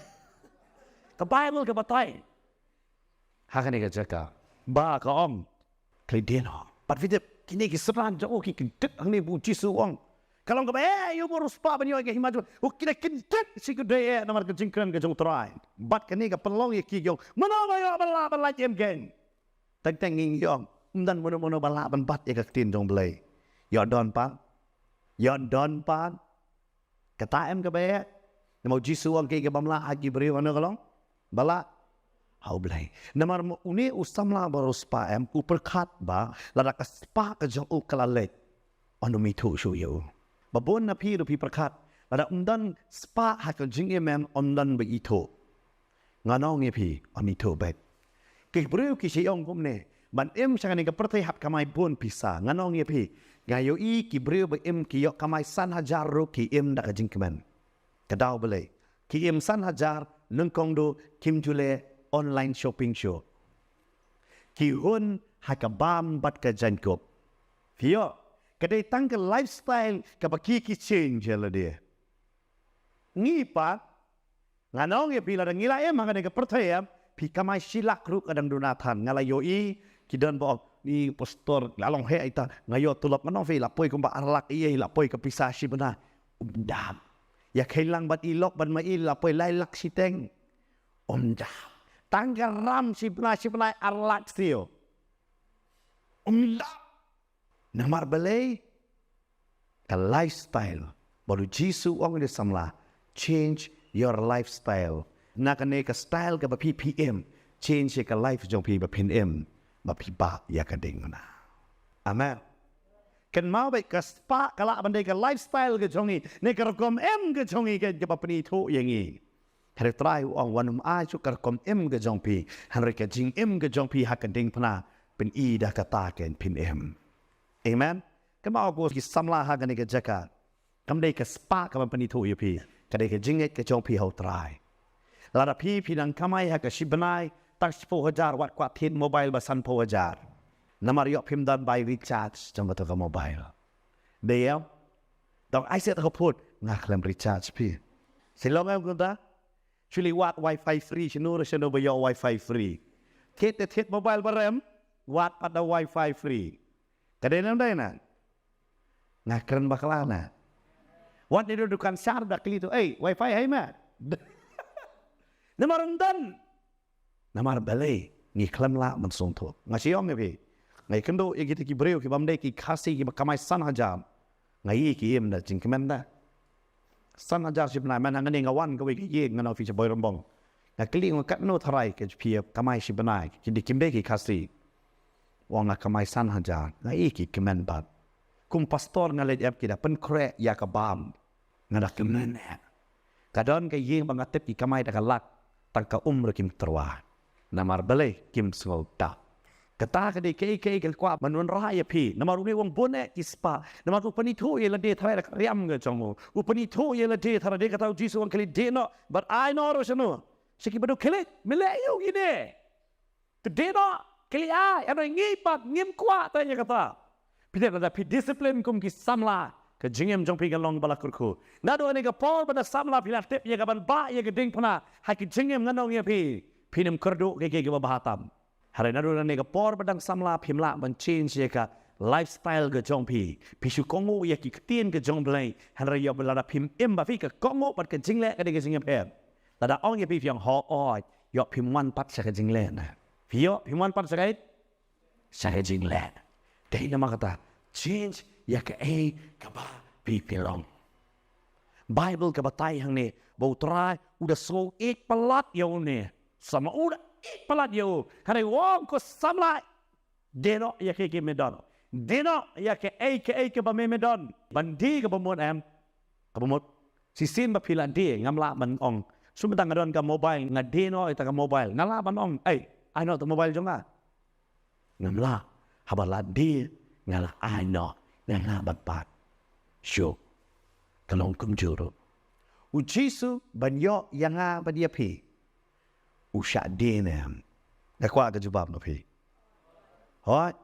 ka Baibl ka batai ha kane ka jaka ba ka ong, khlem dei noh. Bad phi tip, kine ki synran jong u ki kyntiew hangne ba u Jisu u ong, ka long kaba eh ïa u ba riewspah ban ïoh ïa ka hima jong u. Ki da kyntiew shi, ka dei eh namar ka jingkren ka jong U Trai. Bad kane ka pynlong ïa ki ki ong, mano ba ïoh ban lah ban lait em keiñ? Teng teng ngi ong, ym don mano mano ba lah ban bat ïa ka ktien jong U Blei. Ïoh don pat. Ïoh don pat. Kata em kaba eh. Namar u Jisu u ong, kaei kabym lah ha ki briew, ano ka long? Ba lah. Ha U Blei. Namar ma une u samla baroh spah em, u pyrkhat ba lada ka spah ka jong u ka la leit, un ym ithuh shuh ïa u. Ba bun na phi ruh phi pyrkhat, lada ym don spah ha ka jingim em, ym don ba ithuh. Ngan ong ïa phi, un ithuh beit. Ki briew ki shu ong kumne, ban im sha kane ka pyrthei hap kamai bun pisa. Ngan ong ïa phi, nga ïohi ki briew ba im ki ïoh kamai san hajar ruh ki im da ka jingkmen. Ka daw balei? Ki im san hajar, nyngkong duh kim ju leh online shopping shuh. Ki hun ha ka bam bad ka jaiñkup. Phi ïoh, ka dei tang ka lifestyle kaba ki ki change ïa lade. Ngi pat, ngan ong ïa phi, lada ngi la im ha kane ka pyrthei em, phi kamai shi lak ruh ka dang duna than. Nga la ïohi ki don ba ong, ni pastor, la long heh ita, nga ïoh tulop, ngan ong phi, la poi kumba ar lak ïa, la poi ka pisa shi bnai. Ym dap. Ïa kheiñ lang bad i lok bad ma i, la poi lai lak shiteng. Ym dap. Tang ka ram shi bnai, shi bnai ar lak siew. Ym dap. Namar balei? Ka lifestyle. Ba U Jisu u ong ïa ki samla, change your lifestyle. Na kane ka style kaba phi phi im, change ïa ka life jong phi ba phin im, ba phi bah ïa ka diengphna. Amen. Kynmaw beit, ka spah ka lah ban dei ka lifestyle ka jong ngi, ne ka rukom im ka jong ngi, ka, kaba pynithuh ïa ngi. Hynrei U Trai u ong, wat nym ai shuh ka rukom im ka jong phi, hynrei ka jingim ka jong phi ha ka diengphna, pyni da kata kein phin im. Amen. Kynmaw ko ki samla ha kane ka jaka. Kam dei ka spah ka ban pynithuh ïa phi. Ka dei ka jingngeit ka jong phi ha U Trai. Lada phi phi nang kamai ha ka shi bnai tang shiphew hajar, wat kwah thied mobile ba sanphew hajar. Namar ïoh phim don bai recharge jong kato ka mobile. Dei ïa. Dang ai seh ta ka phone, nga khlem recharge phi. Shi long em kumta? Shu leit wad wifi free, shano re shano ba ïoh wifi free. Thied te thied mobile ba rem, wad pat da wifi free. Ka dei ne ym dei na? Nga kren bakla na. Wat ne dukan shar da kylli to, "Ei, wifi hei ma?" Namar ym don. Namar balei? Ngi khlem lah ban sngewthuh. Nga shu ong ïa phi, nga ïakynduh ïa kita ki briew kiba ym dei ki Khasi kiba kamai san hajar. Nga ïohi ki im da jingkmen da san hajar shi bnai. Mynta hangne nga wan kawei ka ïing, nga ong ïa phi sha Bhoirymbong. Nga kylli, nga ong, katno tharai ka phi kamai shi bnai? Ki dei, kim dei ki Khasi. U ong, nga kamai san hajar. Nga ïohi ki kmen bad. Kum pastor nga leit ïap, ki da pynkhreh ïa ka bam. Nga da kmen eh. Ka don ka ïing ba nga tip ki kamai da ka lak, tang ka um ruh kim tyrwa. Namar balei? Kim sngewthuh. Kata ka dei kaei kaei ka kwah ban wanrah ïa phi. Namar une u ong bun eh ki spah. Namar u pynithuh ïa lade tharai da ka riam ka jong u. U pynithuh ïa lade tharai, dei kata U Jisu u ong, khie leit die noh bad ai noh ruh shano? Sha kiba duk. Khie leit, me leh ïa u kine. Te die noh, khie leit ai, hynrei ngi pat ngim kwah te ïa kata. Phi tip, lada phi discipline kum ki samla, ka jingim jong phi kan long ba la kyrkhu. Naduh kane ka por ba dang samla phi la tip ïa ka ban bah ïa ka diengphna ha ki jingim, ngan ong ïa phi, phin ym kyrduh kiei kiei kiba bha tam. Hynrei naduh kane ka por ba dang samla phim lah ban change ïa ka lifestyle ka jong phi. Phi shu kohnguh ïa ki ktien ka jong U Blei. Hynrei ïoh ba lada phim im bad phi, ka kohnguh bad ka jingleh ka dei ka jingïapher. Lada ong ïa phi, phi ong hooid, ïoh phim wan pat sha ka jingleh na. Phi ïoh phim wan pat sha ka, sha ka jingleh. Dei namar kata, change ïa kaei kaba phi phi long. Bible ka batai hangne ba U Trai u da sngew ïeit palat ïa une. Samla u da ïeit palat ïa u. Hynrei u ong, ko samla, die noh ïa kaei kaei me don. Die noh ïa kaei kaei kaba me me don. Ban die kaba mut em? Kaba mut. Shisien ba phi la die, ngam lah ban ong, shu mynta nga don ka mobile, nga die noh ïa ta ka mobile. Nga lah ban ong, ei, ai noh ta mobile jong nga? Ngam lah. Haba la die, nga la ai noh, nga lah ban bat. Shuh. Ka long kumjuh ruh. U Jisu ban ïoh ïa nga bad ïa phi, u shah die ne em? Nga kwah ka jubab na phi. Hooid.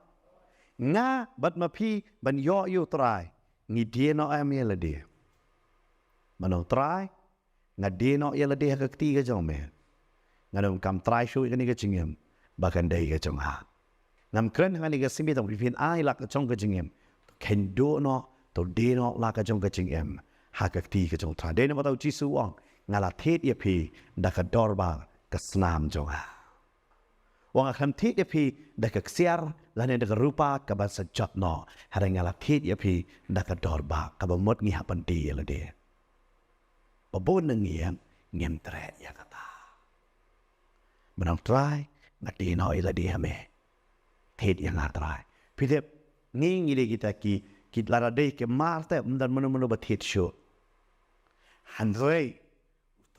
Nga bad ma phi ban ïoh ïa U Trai, ngi die noh em ïa lade? Ban ong, Trai, nga die noh ïa lade ha ka kti ka jong me. Nga donkam trai shuh ïa kane ka jingim ba kan dei ka jong nga. Ngam kren ha kane ka sngi tang phi phin ai la ka jong ka jingim. To kheiñ duh noh, to die noh la ka jong ka jingim ha ka kti ka jong U Trai. Dei namar kata U Jisu u ong, nga la thied ïa phi da ka dorbar ka snam jong nga. U ong, nga khlem thied ïa phi da ka ksiar lane da ka rupa kaba sa jot noh. Hynrei nga la thied ïa phi da ka dorbar kaba mut ngi hap ban die ïa lade. Ba bun na ngi ngim treh ïa kata. Ban ong Trai, nga tied noh ïa lade ha me. Thied ïa nga Trai. Phi tip, ngi ngi dei kita ki, ki lada dei ki martyr, ym don mano mano ba thied shuh. Hynrei,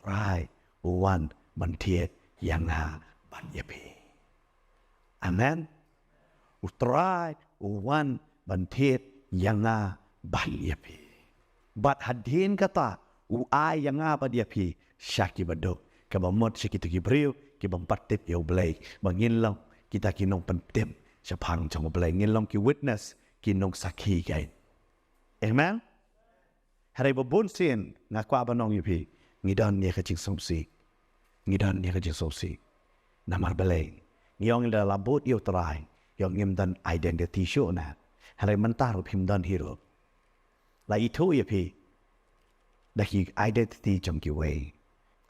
Trai, u wan ban thied ïa nga bad ïa phi. Amen. U Trai, u wan ban thied ïa nga bad ïa phi. Bad hadien kata, u ai ïa nga bad ïa phi, sha ki baduk. Kaba mut sha kita ki briew, ki bym pat tip ïa u Blei. Ba ngin long, kita ki nongpyntip, shaphang jong u Blei. Ngin long ki witness, ki nongsakhi kein. Amen. Hynrei ba bun sien, nga kwah ban ong ïa phi. Ngi don ïa ka jingsngewsih. Ngi don ïa ka jingsngewsih. Namar balei. Ngi ong ynda la bud ïa u Trai. Ïa ngim don identity shuh na. Hynrei mynta ruh phim don hi ruh. La ithuh ïa phi. Da ki identity jong kiwei.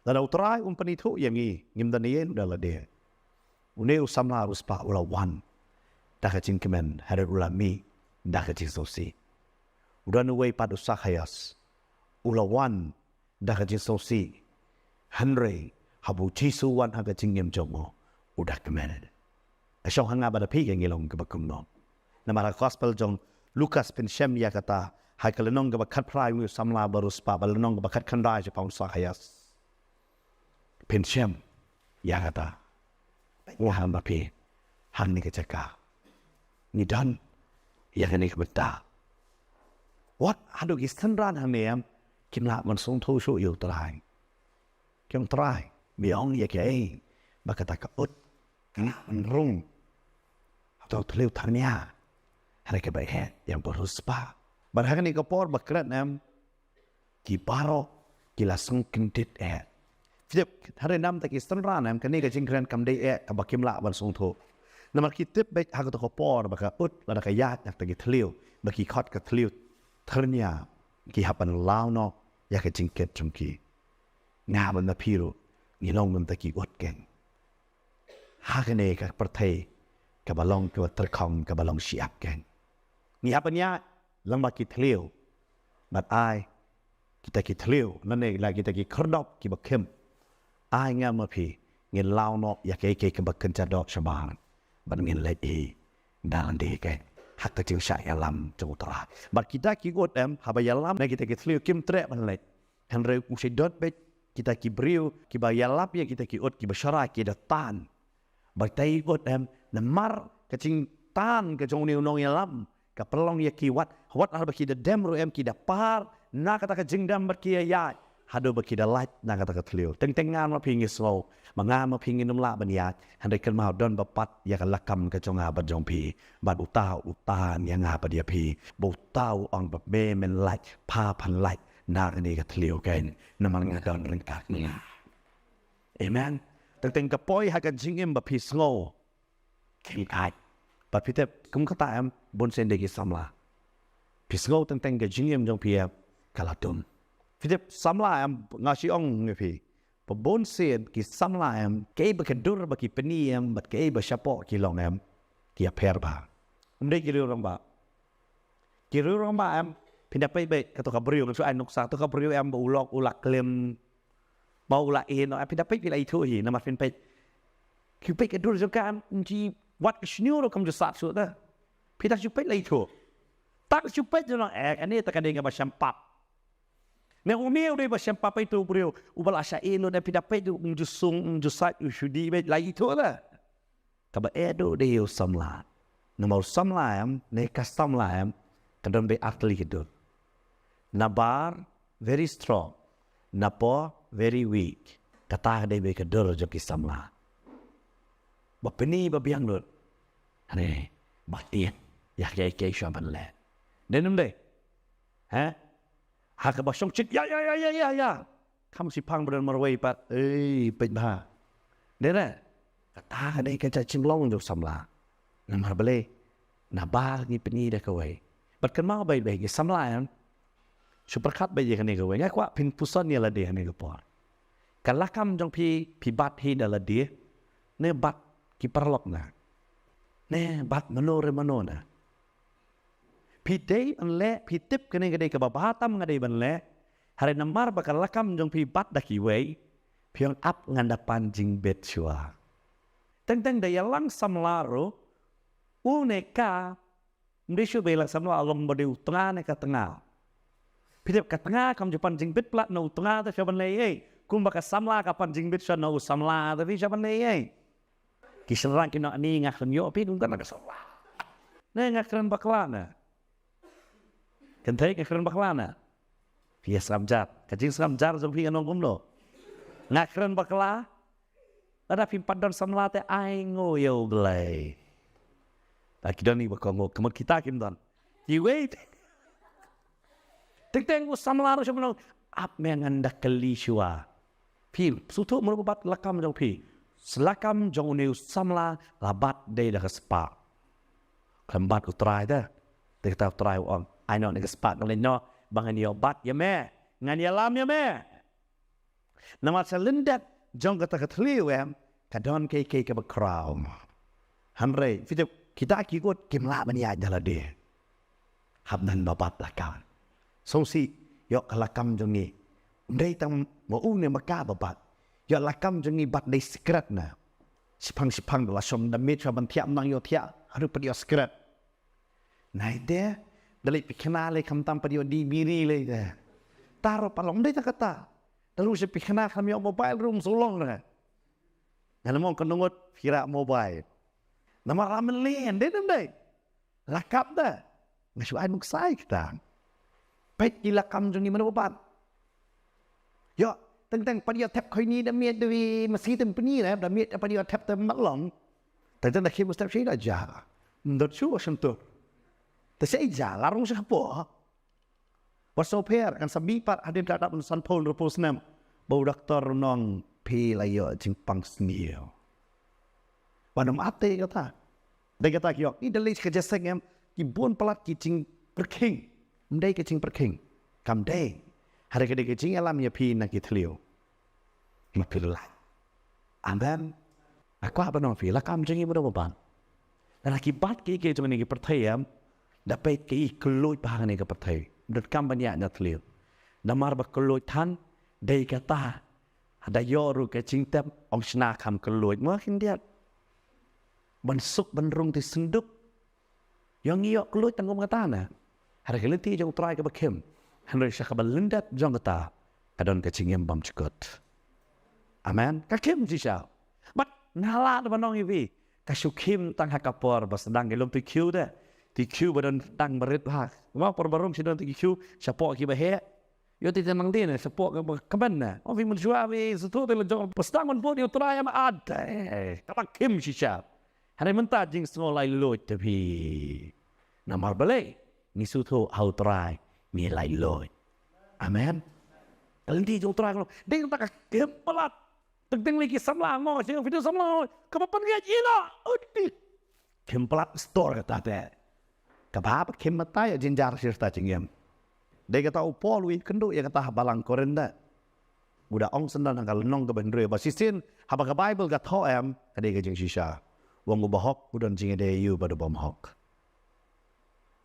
Lada u Trai um pynithuh ïa ngi. Ngim don ïa u da lade. Une u samla riewspah u la wan. Da ka jingkmen. Hynrei u la mih. Da ka jingsngewsih. U don uwei pat u Sakhaios. U la wan da ka jingsngewsih. Hynrei, haba u Jisu u wan ha ka jingim jong u, u da kmen. Ka shong ha nga bad ha phi ka ngi long kaba kumno. Namar ha ka gospel jong Lukas pynshem ïa kata, ha ka lynnong kaba khatphra u samla ba riewspah, bad lynnong kaba khatkhyndai shaphang u Sakhaios. Pynshem ïa kata. Nga ha ma phi. Hangne ka jaka. Ngi don ïa kane ka bynta. Wat haduh ki synran hangne em, kim lah ban sngewthuh shuh ïa u Trai. Ki ong Trai, me ong ïa kaei ba kata ka ut ka lah ban rung. Hato thliew thar nia. Hynrei kaba eh ïa u riewspah. Bad ha kane ka por ba klet em, ki baroh ki la sngewkyndit eh. Phi tip, hynrei namar ki synran em, kane ka jingkren kam dei eh kaba kim lah ban sngewthuh. Namar ki tip beit ha kato ka por ba ka ut lada ka ïaid na kata ki thliew, ba ki khot ka thliew thar nia, ki hap ban law noh ïa ka jingkit jong ki. Nga bad ma phi ruh ngi long mynta ki ut kein. Ha kane ka pyrthei kaba long kaba tyrkhong kaba long shyiap kein. Ngi hap ban ïaid lyngba ki thliew. Bad ai kita ki thliew, lane la kita ki khyrdop kiba khim. Ai nga ma phi ngin law noh ïa kaei kaei kaba kynja doh shabar. Bad ngin leit hi da lade kein ha ka jingshah ïalam jong u Trai. Bad kita ki ut em, haba ïalam na kita ki thliew kim treh ban leit. Hynrei u shait dot beit kita ki briew kiba ïalam ïa kita ki ut kiba sharai ki da tan. Bad kita ki ut em, namar ka jingtan ka jong une u nongïalam ka pynlong ïa ki wat, wat haba ki da dem ruh em ki da par na kata ka jingdem bad ki ïaid haduh ba ki da lait na kata ka thliew. Teng teng nga ma phi ngi sngew ba nga ma phi ngin ym lah ban ïaid, hynrei kynmaw don ba pat ïa ka lakam ka jong nga bad jong phi. Bad uta u tan ïa nga bad ïa phi. Ba uta u ong ba me men lait, pha phan lait na kane ka thliew kein, namar nga don ryngkat ma nga. Amen. Teng teng ka poi ha ka jingim ba phi sngew khim ait. Bad phi tip kum kata em, bun sien de ki samla. Phi sngew teng teng ka jingim jong phi em ka la dum. Phi tip samla em, nga shu ong ïa phi. Ba bun sien ki samla em, kaei ba ka dur ba ki pyni em, bad kaei ba shapoh ki long em, ki ïapher bha. Ym dei ki riew rangbah. Ki riew rangbah em, phin da peit beit kato ka briew, nga shu ai nuksa, kato ka briew em ba u lok u la klim, ba u la ïeh noh, em phin da peit phi la ithuh hi, namar phin peit. Ki peit ka dur jong ka em, ym ju wat ka shñiuh ruh kam ju sat shuh ta. Phi da shu peit la ithuh. Tang shu peit ju ong, eh, kane ta ka dei kaba shem pap. Ne une u dei ba shem pap, peit u briew uba la shah ïeh lut, em phi da peit u, ym ju sung, ym ju sait, u shu dih beit la ithuh ta. Kaba eh duh dei u samla. Namar u samla em, ne ka samla em, ka don beit ar tylli ki dur. Nabar very strong, napoh very weak. Kata ka dei beit ka dur jong ki samla. Ba pyni ba biang lut. Hane, ba tieng ïa kaei kaei shuwa ban leh. Dei ne ym dei? Ha? Ha kaba shong chit ïa ïa ïa ïa ïa ïa. Kham shipang ba don marwei pat. Ei, peit bha. Dei re? Kata ka dei ka jinglong jong samla. Namar balei? Nabar ngi pyni da kawei. Bad kynmaw beit beit ki samla em. Shu pyrkhat beit ïa kane kawei. Nga kwah phin puson ïa lade ha kane ka por. Ka lakam jong phi, phi bat hi da lade. Ne bat ki paralok na. Ne bat mano re mano na. Phi dei ban leh, phi tip kane ka dei kaba bha tam nga dei ban leh. Hynrei namar ba ka lakam jong phi bat da kiwei, phi ong ap ngan da pan jingbit shuwa. Teng teng da ïalang samla ruh, u ne ka, ym dei shuh ba ïalang samla, long ba dei u tnga ne ka tnga. Phi tip ka tnga kam ju pan jingbit palat na u tnga te sha ban leh ei. Kumba ka samla ka pan jingbit sha na u samla te phi sha ban leh ei. Ki shynrang ki ong ani nga khlem ïoh phi kum kane ka samla. Ne nga kren bakla ne. Kynthei nga kren bakla ne. Phi ïa sngap jar. Ka jingsngap jar jong phi nga ong kumno. Nga kren bakla. Lada phim pat don samla te ai nguh ïa U Blei. Ta ki don i ba kohnguh, ka mut kita kim don. Kiwei te. Teng teng u samla ruh shu ong, ap me ngan da kylli shuwa. Phi sngewthuh mano ba bat lakam jong phi. Sa lakam jong une u samla la bat dei da ka spah. Khlem bat U Trai te. Te kata U Trai u ong, ai noh ne ka spah ka leit noh ba ngan ïoh bat ïa me. Ngan ïalam ïa me. Namar sha lyndet jong kata ka thliew em, ka don kaei kaei kaba khraw. Hynrei phi tip kita ki kut kim lah ban ïaid da lade. Hap don ba bat lakam. Sngewsih, ïoh ka lakam jong ngi. Ym dei tang ma u ne ma ka ba bat. Ïoh lakam jong ngi bat dei sikret na. Shiphang shiphang da la shong da miet sha ban thiah, ym nang ïoh thiah haduh pat ïoh sikret. Nai te da leit pynkhynnah lei khamtam pat ïoh die biri lei te. Taro pat long dei ta kata. Da ruh shu pynkhynnah khlem ïoh mobile ruh ym shu long re. Ngan ym ong ka nongut phi rah mobile. Namar la mlien dei nam dei. Lakap da. Nga shu ai nuksa ïa kita. Peit ki lakam jong ngi mano ba bat. Ïoh, teng teng pat ïoh thep khoini da miet da wi masi tem pni re, da miet pat ïoh thep te mat long. Teng teng da khie mustep shi da ja. Ndot shu shyntur. Te shi ja la rung shi hapoh. Wat sngewpher, ngan sa mih pat hadien ka dap san phew hynriew phew snem. Ba u doktor u ong phi la ïoh jingpang sniew. Ba nym ap te kata. Dei kata ki ong, i da leit ka jingïaseng em, ki bun palat ki jingpyrkhing. Ym dei ka jingpyrkhing. Kam dei. Hynrei ka dei ka jingïalam ïa phi na ki thliew. Ma phi lait. Amen. Nga kwah ban ong phi, lakam jong ngi mano ba bat. Lada ki bat kiei kiei jong ngi ki pyrthei em, da peit kiei kylluid bha hangne ka pyrthei. Donkam ban ïaid na thliew. Namar ba kylluid than, dei kata. Da ïoh ruh ka jingtep, ong shna kham kylluid. Mo khyndiat. Ban suk ban rung te synduk. Ïoh ngi ïoh kylluid tang kum kata na. Hynrei ka lynti jong U Trai kaba khim. Hynrei sha kaba lyndet jong kata. Ka don ka jingim bymjukut. Amen. Ka khim shisha. Bad nga lah ban ong ïa phi. Ka shu khim tang ha ka por ba sdang ki lum tikhiu de. Tikhiu ba don dang barit bha. Mo por ba rung shu don tikhiu. Shapoh ki ba heh. Ïoh te nang dei ne, shapoh ka, ka ben ne. Ong phi mynshuwa phi sngewthuh te la jong ba sdang ban bud ïa U Trai em, ade. Kaba khim shisha. Hynrei mynta jingsngew laitluid te phi. Namar balei? Ngi sngewthuh ha U Trai ngi laitluid. Amen. Ka lynti jong U Trai ka long. Dei kata ka khim palat. Teng teng lei ki samla ngo, shisha phi dei samla ngo. Kaba pynngeit ïa la. Udi. Khim palat stor kata te. Kaba hap khim mynta ïa jynjar shisha jingim. Dei kata u Paul u ïakynduh ïa kata ha balang Korinth. U da ong syndon ha ka lynnong kaba hynriew ba shisien haba ka Baibl ka thoh em ka dei ka jingshisha. U ong u bahok u don jingïadei ïa u bad u bymhok.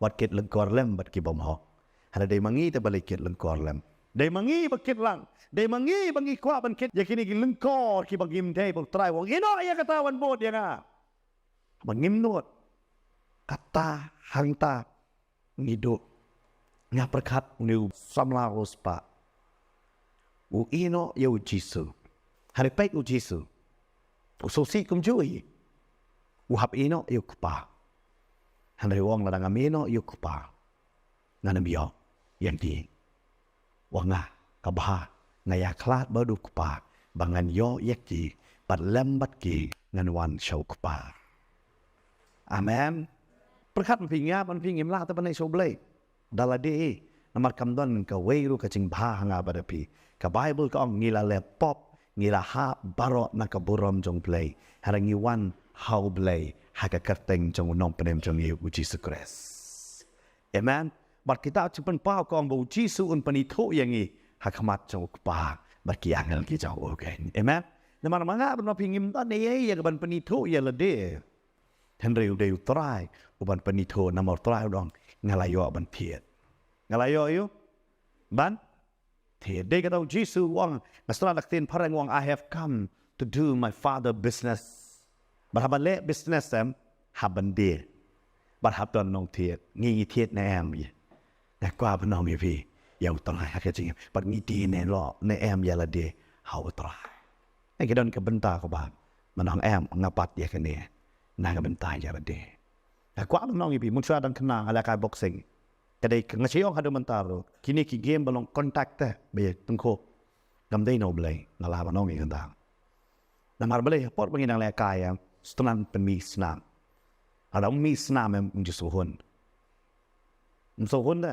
Wat kit lyngkor lem bad ki bymhok. Hynrei dei ma ngi te balei kit lyngkor lem. Dei ma ngi ba kit lang. Dei ma ngi ba ngi kwah ban kit ïa kine ki lyngkor kiba ngim dei ba U Trai u ong ïehnoh ïa kata wan bud ïa nga. Ba ngim nud. Kata hangta ngi duh. Nga pyrkhat une u samla u spah. U ïehnoh ïa u Jisu. Hynrei peit u Jisu. U sngewsih kumjuh hi. U hap ïehnoh ïa u Kpa. Hynrei u ong lada ngam ïehnoh ïa u Kpa. Ngan ym ïoh ïa ki. Wa nga, kaba nga ïakhlad bad u Kpa ba ngan ïoh ïa ki bad lem bad ki ngan wan sha u Kpa. Amen. Pyrkhat ma phi, nga bad phi ngim lah te ban leit sha U Blei da lade. Namar kam don kawei ruh ka jingbha ha nga bad phi. Ka Baibl ka ong ngi la leh pop, ngi la hap baroh na ka burom jong U Blei. Hynrei ngi wan ha U Blei ha ka kyrteng jong u Nongpynim jong ngi u Jisu Khrist. Amen. Bad kita u jingpynpaw ka ong ba u Jisu un pynithuh ïa ngi ha khmat jong u Kpa bad ki angel ki jong u keiñ. Amen. Namar ma nga bad ma phi ngim don ei ei ïa kaban pynithuh ïa lade. Hynrei u dei u Trai uban pynithuh, namar u Trai u ong nga la ïoh ban thied. Nga la ïoh ïa u ban thied. Dei kata u Jisu u ong, nga sngewthuh da ka ktien phareng u ong, I have come to do my Father business. Bad haba leh business em, hap ban die. Bad hap don nongthied, ngi ngi thied ne em ïa. Nga kwah ban ong ïa phi, ïa U Trai ha ka jingim. Bad ngi die ne lo ne em ïa lade ha U Trai. Ngi ki don ka bynta kaba, ban ong em, nga bat ïa kane na ka bynta ïa lade. Nga kwah ban ong ïa phi, mynshuwa dang khynnah nga la kai boxing. Ka dei nga shu ong haduh mynta ruh, kine ki game ba long contact te, ba ïa tyngkhuh. Ngam dei na U Blei, nga lah ban ong ïa kata. Namar balei ha por ba ngi dang leh kai em, shu tynnad pynmih snam. Lada ym mih snam em, ym ju sngewhun. Ym sngewhun da.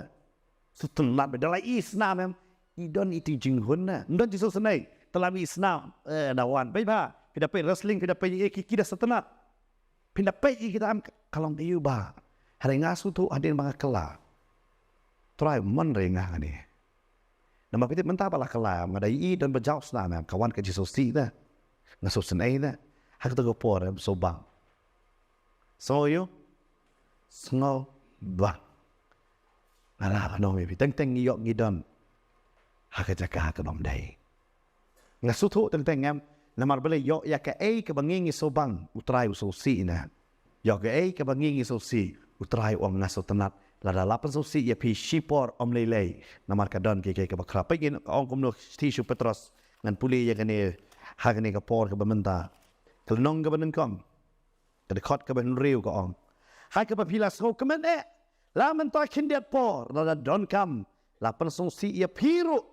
Shu tynnad, da la i snam em, i don i jinghun na. Ym don jingsngewsynei. Te la mih snam, eh, da wan. Peit bha, phi da peit wrestling, phi da peit ïa ki, ki da shu tynnad. Phi da peit ïa kita em, ka long aïu bha. Hynrei nga sngewthuh hadien ba nga kylla. Trai mon re nga kane. Namar phi tip mynta ba la kylla em, nga da i don ba jaw snam em, ka wan ka jingsngewsih da. Nga sngewsynei da. Ha kato ka por em, sngewbang. Sngew ïa u? Sngewbang. Nga lah ban ong ïa phi, teng teng ngi ïoh ngi don ha ka jaka ka bym dei. Nga sngewthuh teng teng em, namar balei ïoh ïa kaei kaba ngi ngi sngewbang, U Trai u sngewsih na. Ïoh kaei kaba ngi ngi sngewsih, U Trai u ong nga sngewtynnad, lada la pynsngewsih ïa phi shipor ym lei lei, namar ka don kiei kiei kaba khraw. Peit ngin ong kumno, shithi sha u Petros, ngan pule ïa kane, ha kane ka por kaba mynta. Ka lynnong kaba nyngkong. Ka dkhot kaba hynriew ka ong. Ha kaba phi la sngewkmen eh. La mynta khyndiat por, lada donkam, la pynsngewsih ïa phi ruh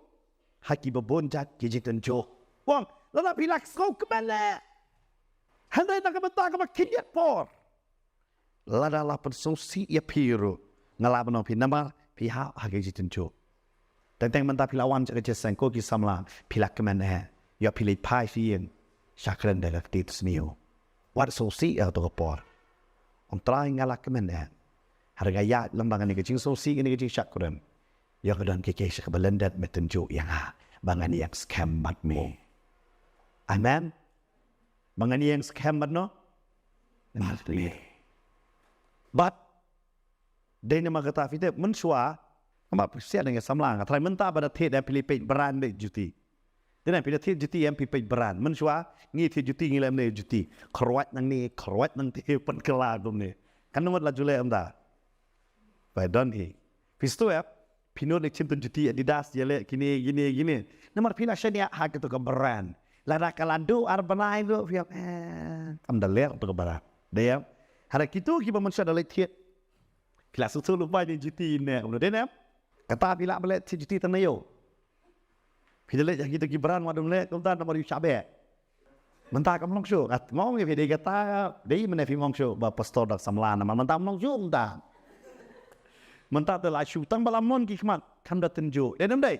ha kiba bun jait ki jingtynjuh. U ong, lada phi la sngewkmen eh. Hynrei na ka bynta kaba khyndiat por, lada la pynsngewsih ïa phi ruh, nga lah ban ong phi namar phi hap ha ki jingtynjuh. Teng teng mynta phi la wan sha ka jingïaseng ko ki samla, phi la kmen eh. Ïoh phi leit phai sha ïing, sha kren da ka kti sniew. Wat sngewsih ïa kato ka por. Ong Trai nga la kmen eh. Hynrei nga ïaid lyngba kane ka jingsngewsih, kane ka jingshah kurim. Ïoh ka don kiei kiei sha kaba lyndet me tynjuh ïa nga. Ba ngan ïeng skhem bad me. Amen. Ba ngan ïeng skhem bad no? Bad me. Bad dei namar kata phi tip, mynshuwa, namar phi sngewthuh ngi samla, nga tharai mynta ba da thied em phi leit peit brand de juti. Dei na phi da thied juti em phi peit brand. Mynshuwa ngi thied juti ngi lem ne juti. Kyrwat nangne, kyrwat nangte, pynkylla kumne. Kan ngut la ju leh mynta. Ba don hi. Phi sngewthuh em, phi nud leit shim tang juti Adidas ïa leh kine kine kine. Namar phi la shaniah ha kito ka brand. Lada ka la duh ar bnai ruh phi ong, eh, kam da leh to ka brand. Dei em. Hynrei kito kiba mynshuwa da leit thied. Phi la sngewthuh lypa ïa juti ne, kumno dei ne? Kata phi lah ban leh thied juti tang na ïew. Phi da leh ïa kito ki brand wat dum leh kumta namar ïa u shah beh. Mynta kam long shuh, nga ong ïa phi dei kata, dei mynne phi ong shuh ba pastor da samla namar mynta kam long shuh mynta. Mynta te la shu tang ba la mon ki khmat, kam da tynjuh. Dei ne ym dei?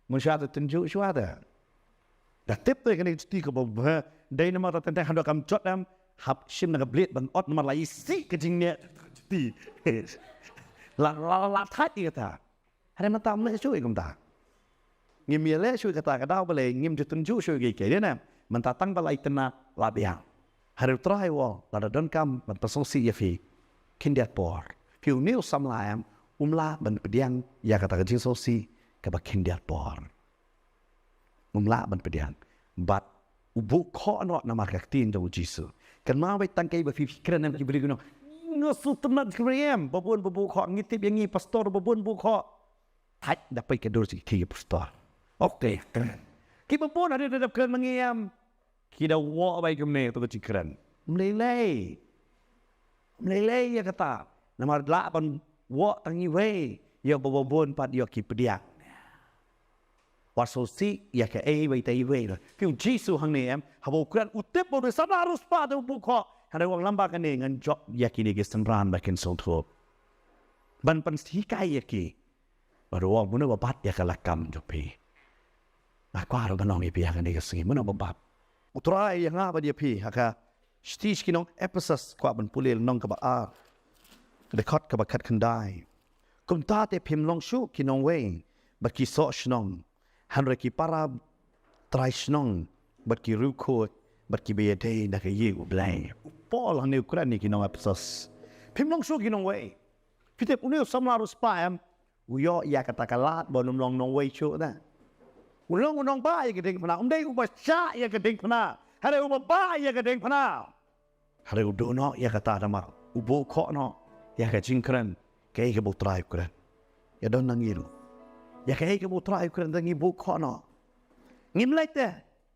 Mynshuwa te tynjuh shuwa te. Da tip te kane ka juti kaba bha, dei namar te teng teng haba kam jot em, hap shim na ka blade ban ot namar la isih ka jingneh juti. La, la, la, la thait ïa kata. Hynrei mynta ym leh shuh ïa kumta. Ngim ïaleh shuh ïa kata, ka daw balei ngim ju tynjuh shuh ïa kiei kiei, dei ne? Mynta tang ba la itynnad la biang. Hynrei U Trai u ong, lada donkam ban pynsngewsih ïa phi khyndiat por, phi une u samla em, um lah ban pdiang ïa kata ka jingsngewsih kaba khyndiat por. Um lah ban pdiang. Bad u buh khoh noh namar ka ktien jong U Jisu. Kynmaw beit tang kaei ba phi kren em ki briew ki ong, nga sngewtynnad ki briew em, ba bun ba buh khoh, ngi tip ïa ngi pastor ba bun buh khoh. Thait da peit ka dur jong ki pastor. Okay. Kiba bun hadien ba dep kren ma ngi em, ki da wad beit kumne to ka jingkren. Ym lei lei. Ym lei lei ïa kata. Namar lah ban wad tang iwei, ïa ba bun pat ïa ki pdiang. Wat sngewsih ïa kaei ba ïa iwei. Phi, U Jisu hangne em, haba u kren u tip ba u dei samla riewspah te u buh khoh. Hynrei u ong lyngba kane ngan jop ïa kine ki synran ba kin sngewthuh. Ban pynhikai ïa ki. Bad u ong, mano ba bat ïa ka lakam jong phi? Nga kwah ruh ban ong ïa phi ha kane ka sngi, mano ba bat? U Trai ïa nga bad ïa phi ha ka shithi sha ki nong Ephesus, kwah ban pule lynnong kaba ar, dkhot kaba khatkhyndai. Kumta te phim long shuh ki nongwei bad ki soh shnong, hynrei ki para trai shnong bad ki riewkhuid bad kiba ïadei na ka ïing U Blei. U Paul hangne u kren ïa ki nong Ephesus. Phim long shuh ki nongwei. Phi tip une u samla riewspah em, u ïoh ïa kata ka lad ba un ym long nongwei shuh te. U long u nongbah ïa ka diengphna, um dei uba shah ïa ka diengphna. Hynrei uba bah ïa ka diengphna. Hynrei u duh noh ïa kata namar u buh khoh noh ïa ka jingkren kaei kaba U Trai u kren. Ïa don na ngi ruh. Ïa kaei kaba U Trai u kren te ngi buh khoh noh. Ngim leit te.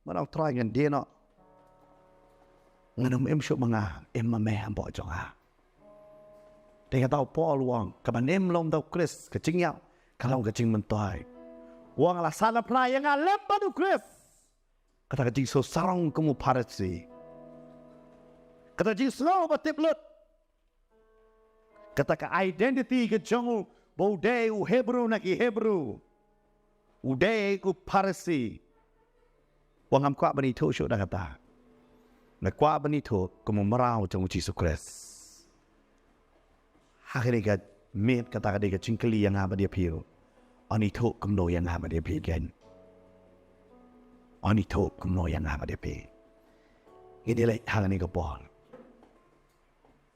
Mano U Trai ngan die noh. Ngan ym im shuh ma nga, im ma me hapoh jong nga. Te kata u Paul u ong, kaban im long da U Khrist, ka jingïap ka long ka jingmyntoi. U ong la sah na phla ïa nga lem bad U Khrist. Kata ka jingsngewsarong kum u Pharisi. Kata ka jingsngew ba tip lut. Kata ka identity ka jong u ba u dei u Hebru na ki Hebru. U dei u Pharisi. U ong ngam kwah ban ithuh shuh da kata. Nga kwah ban ithuh kum u mraw jong u Jisu Khrist. Ha kane ka miet kata ka dei ka jingkylli ïa nga bad ïa phi ruh. Yn ithuh kumno ïa nga bad ïa phi keiñ. Yn ithuh kumno ïa nga bad ïa phi. Ngin ïa leit ha kane ka por.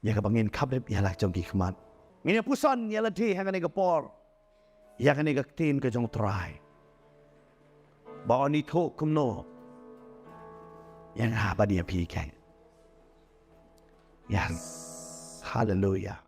Ïa kaba ngin khapdep ïa la jong ki khmat. Ngin ïa puson ïa lade ha kane ka por. Ïa kane ka ktien ka jong U Trai. Ba yn ithuh kumno ïa nga bad ïa phi keiñ. Yes. Hallelujah.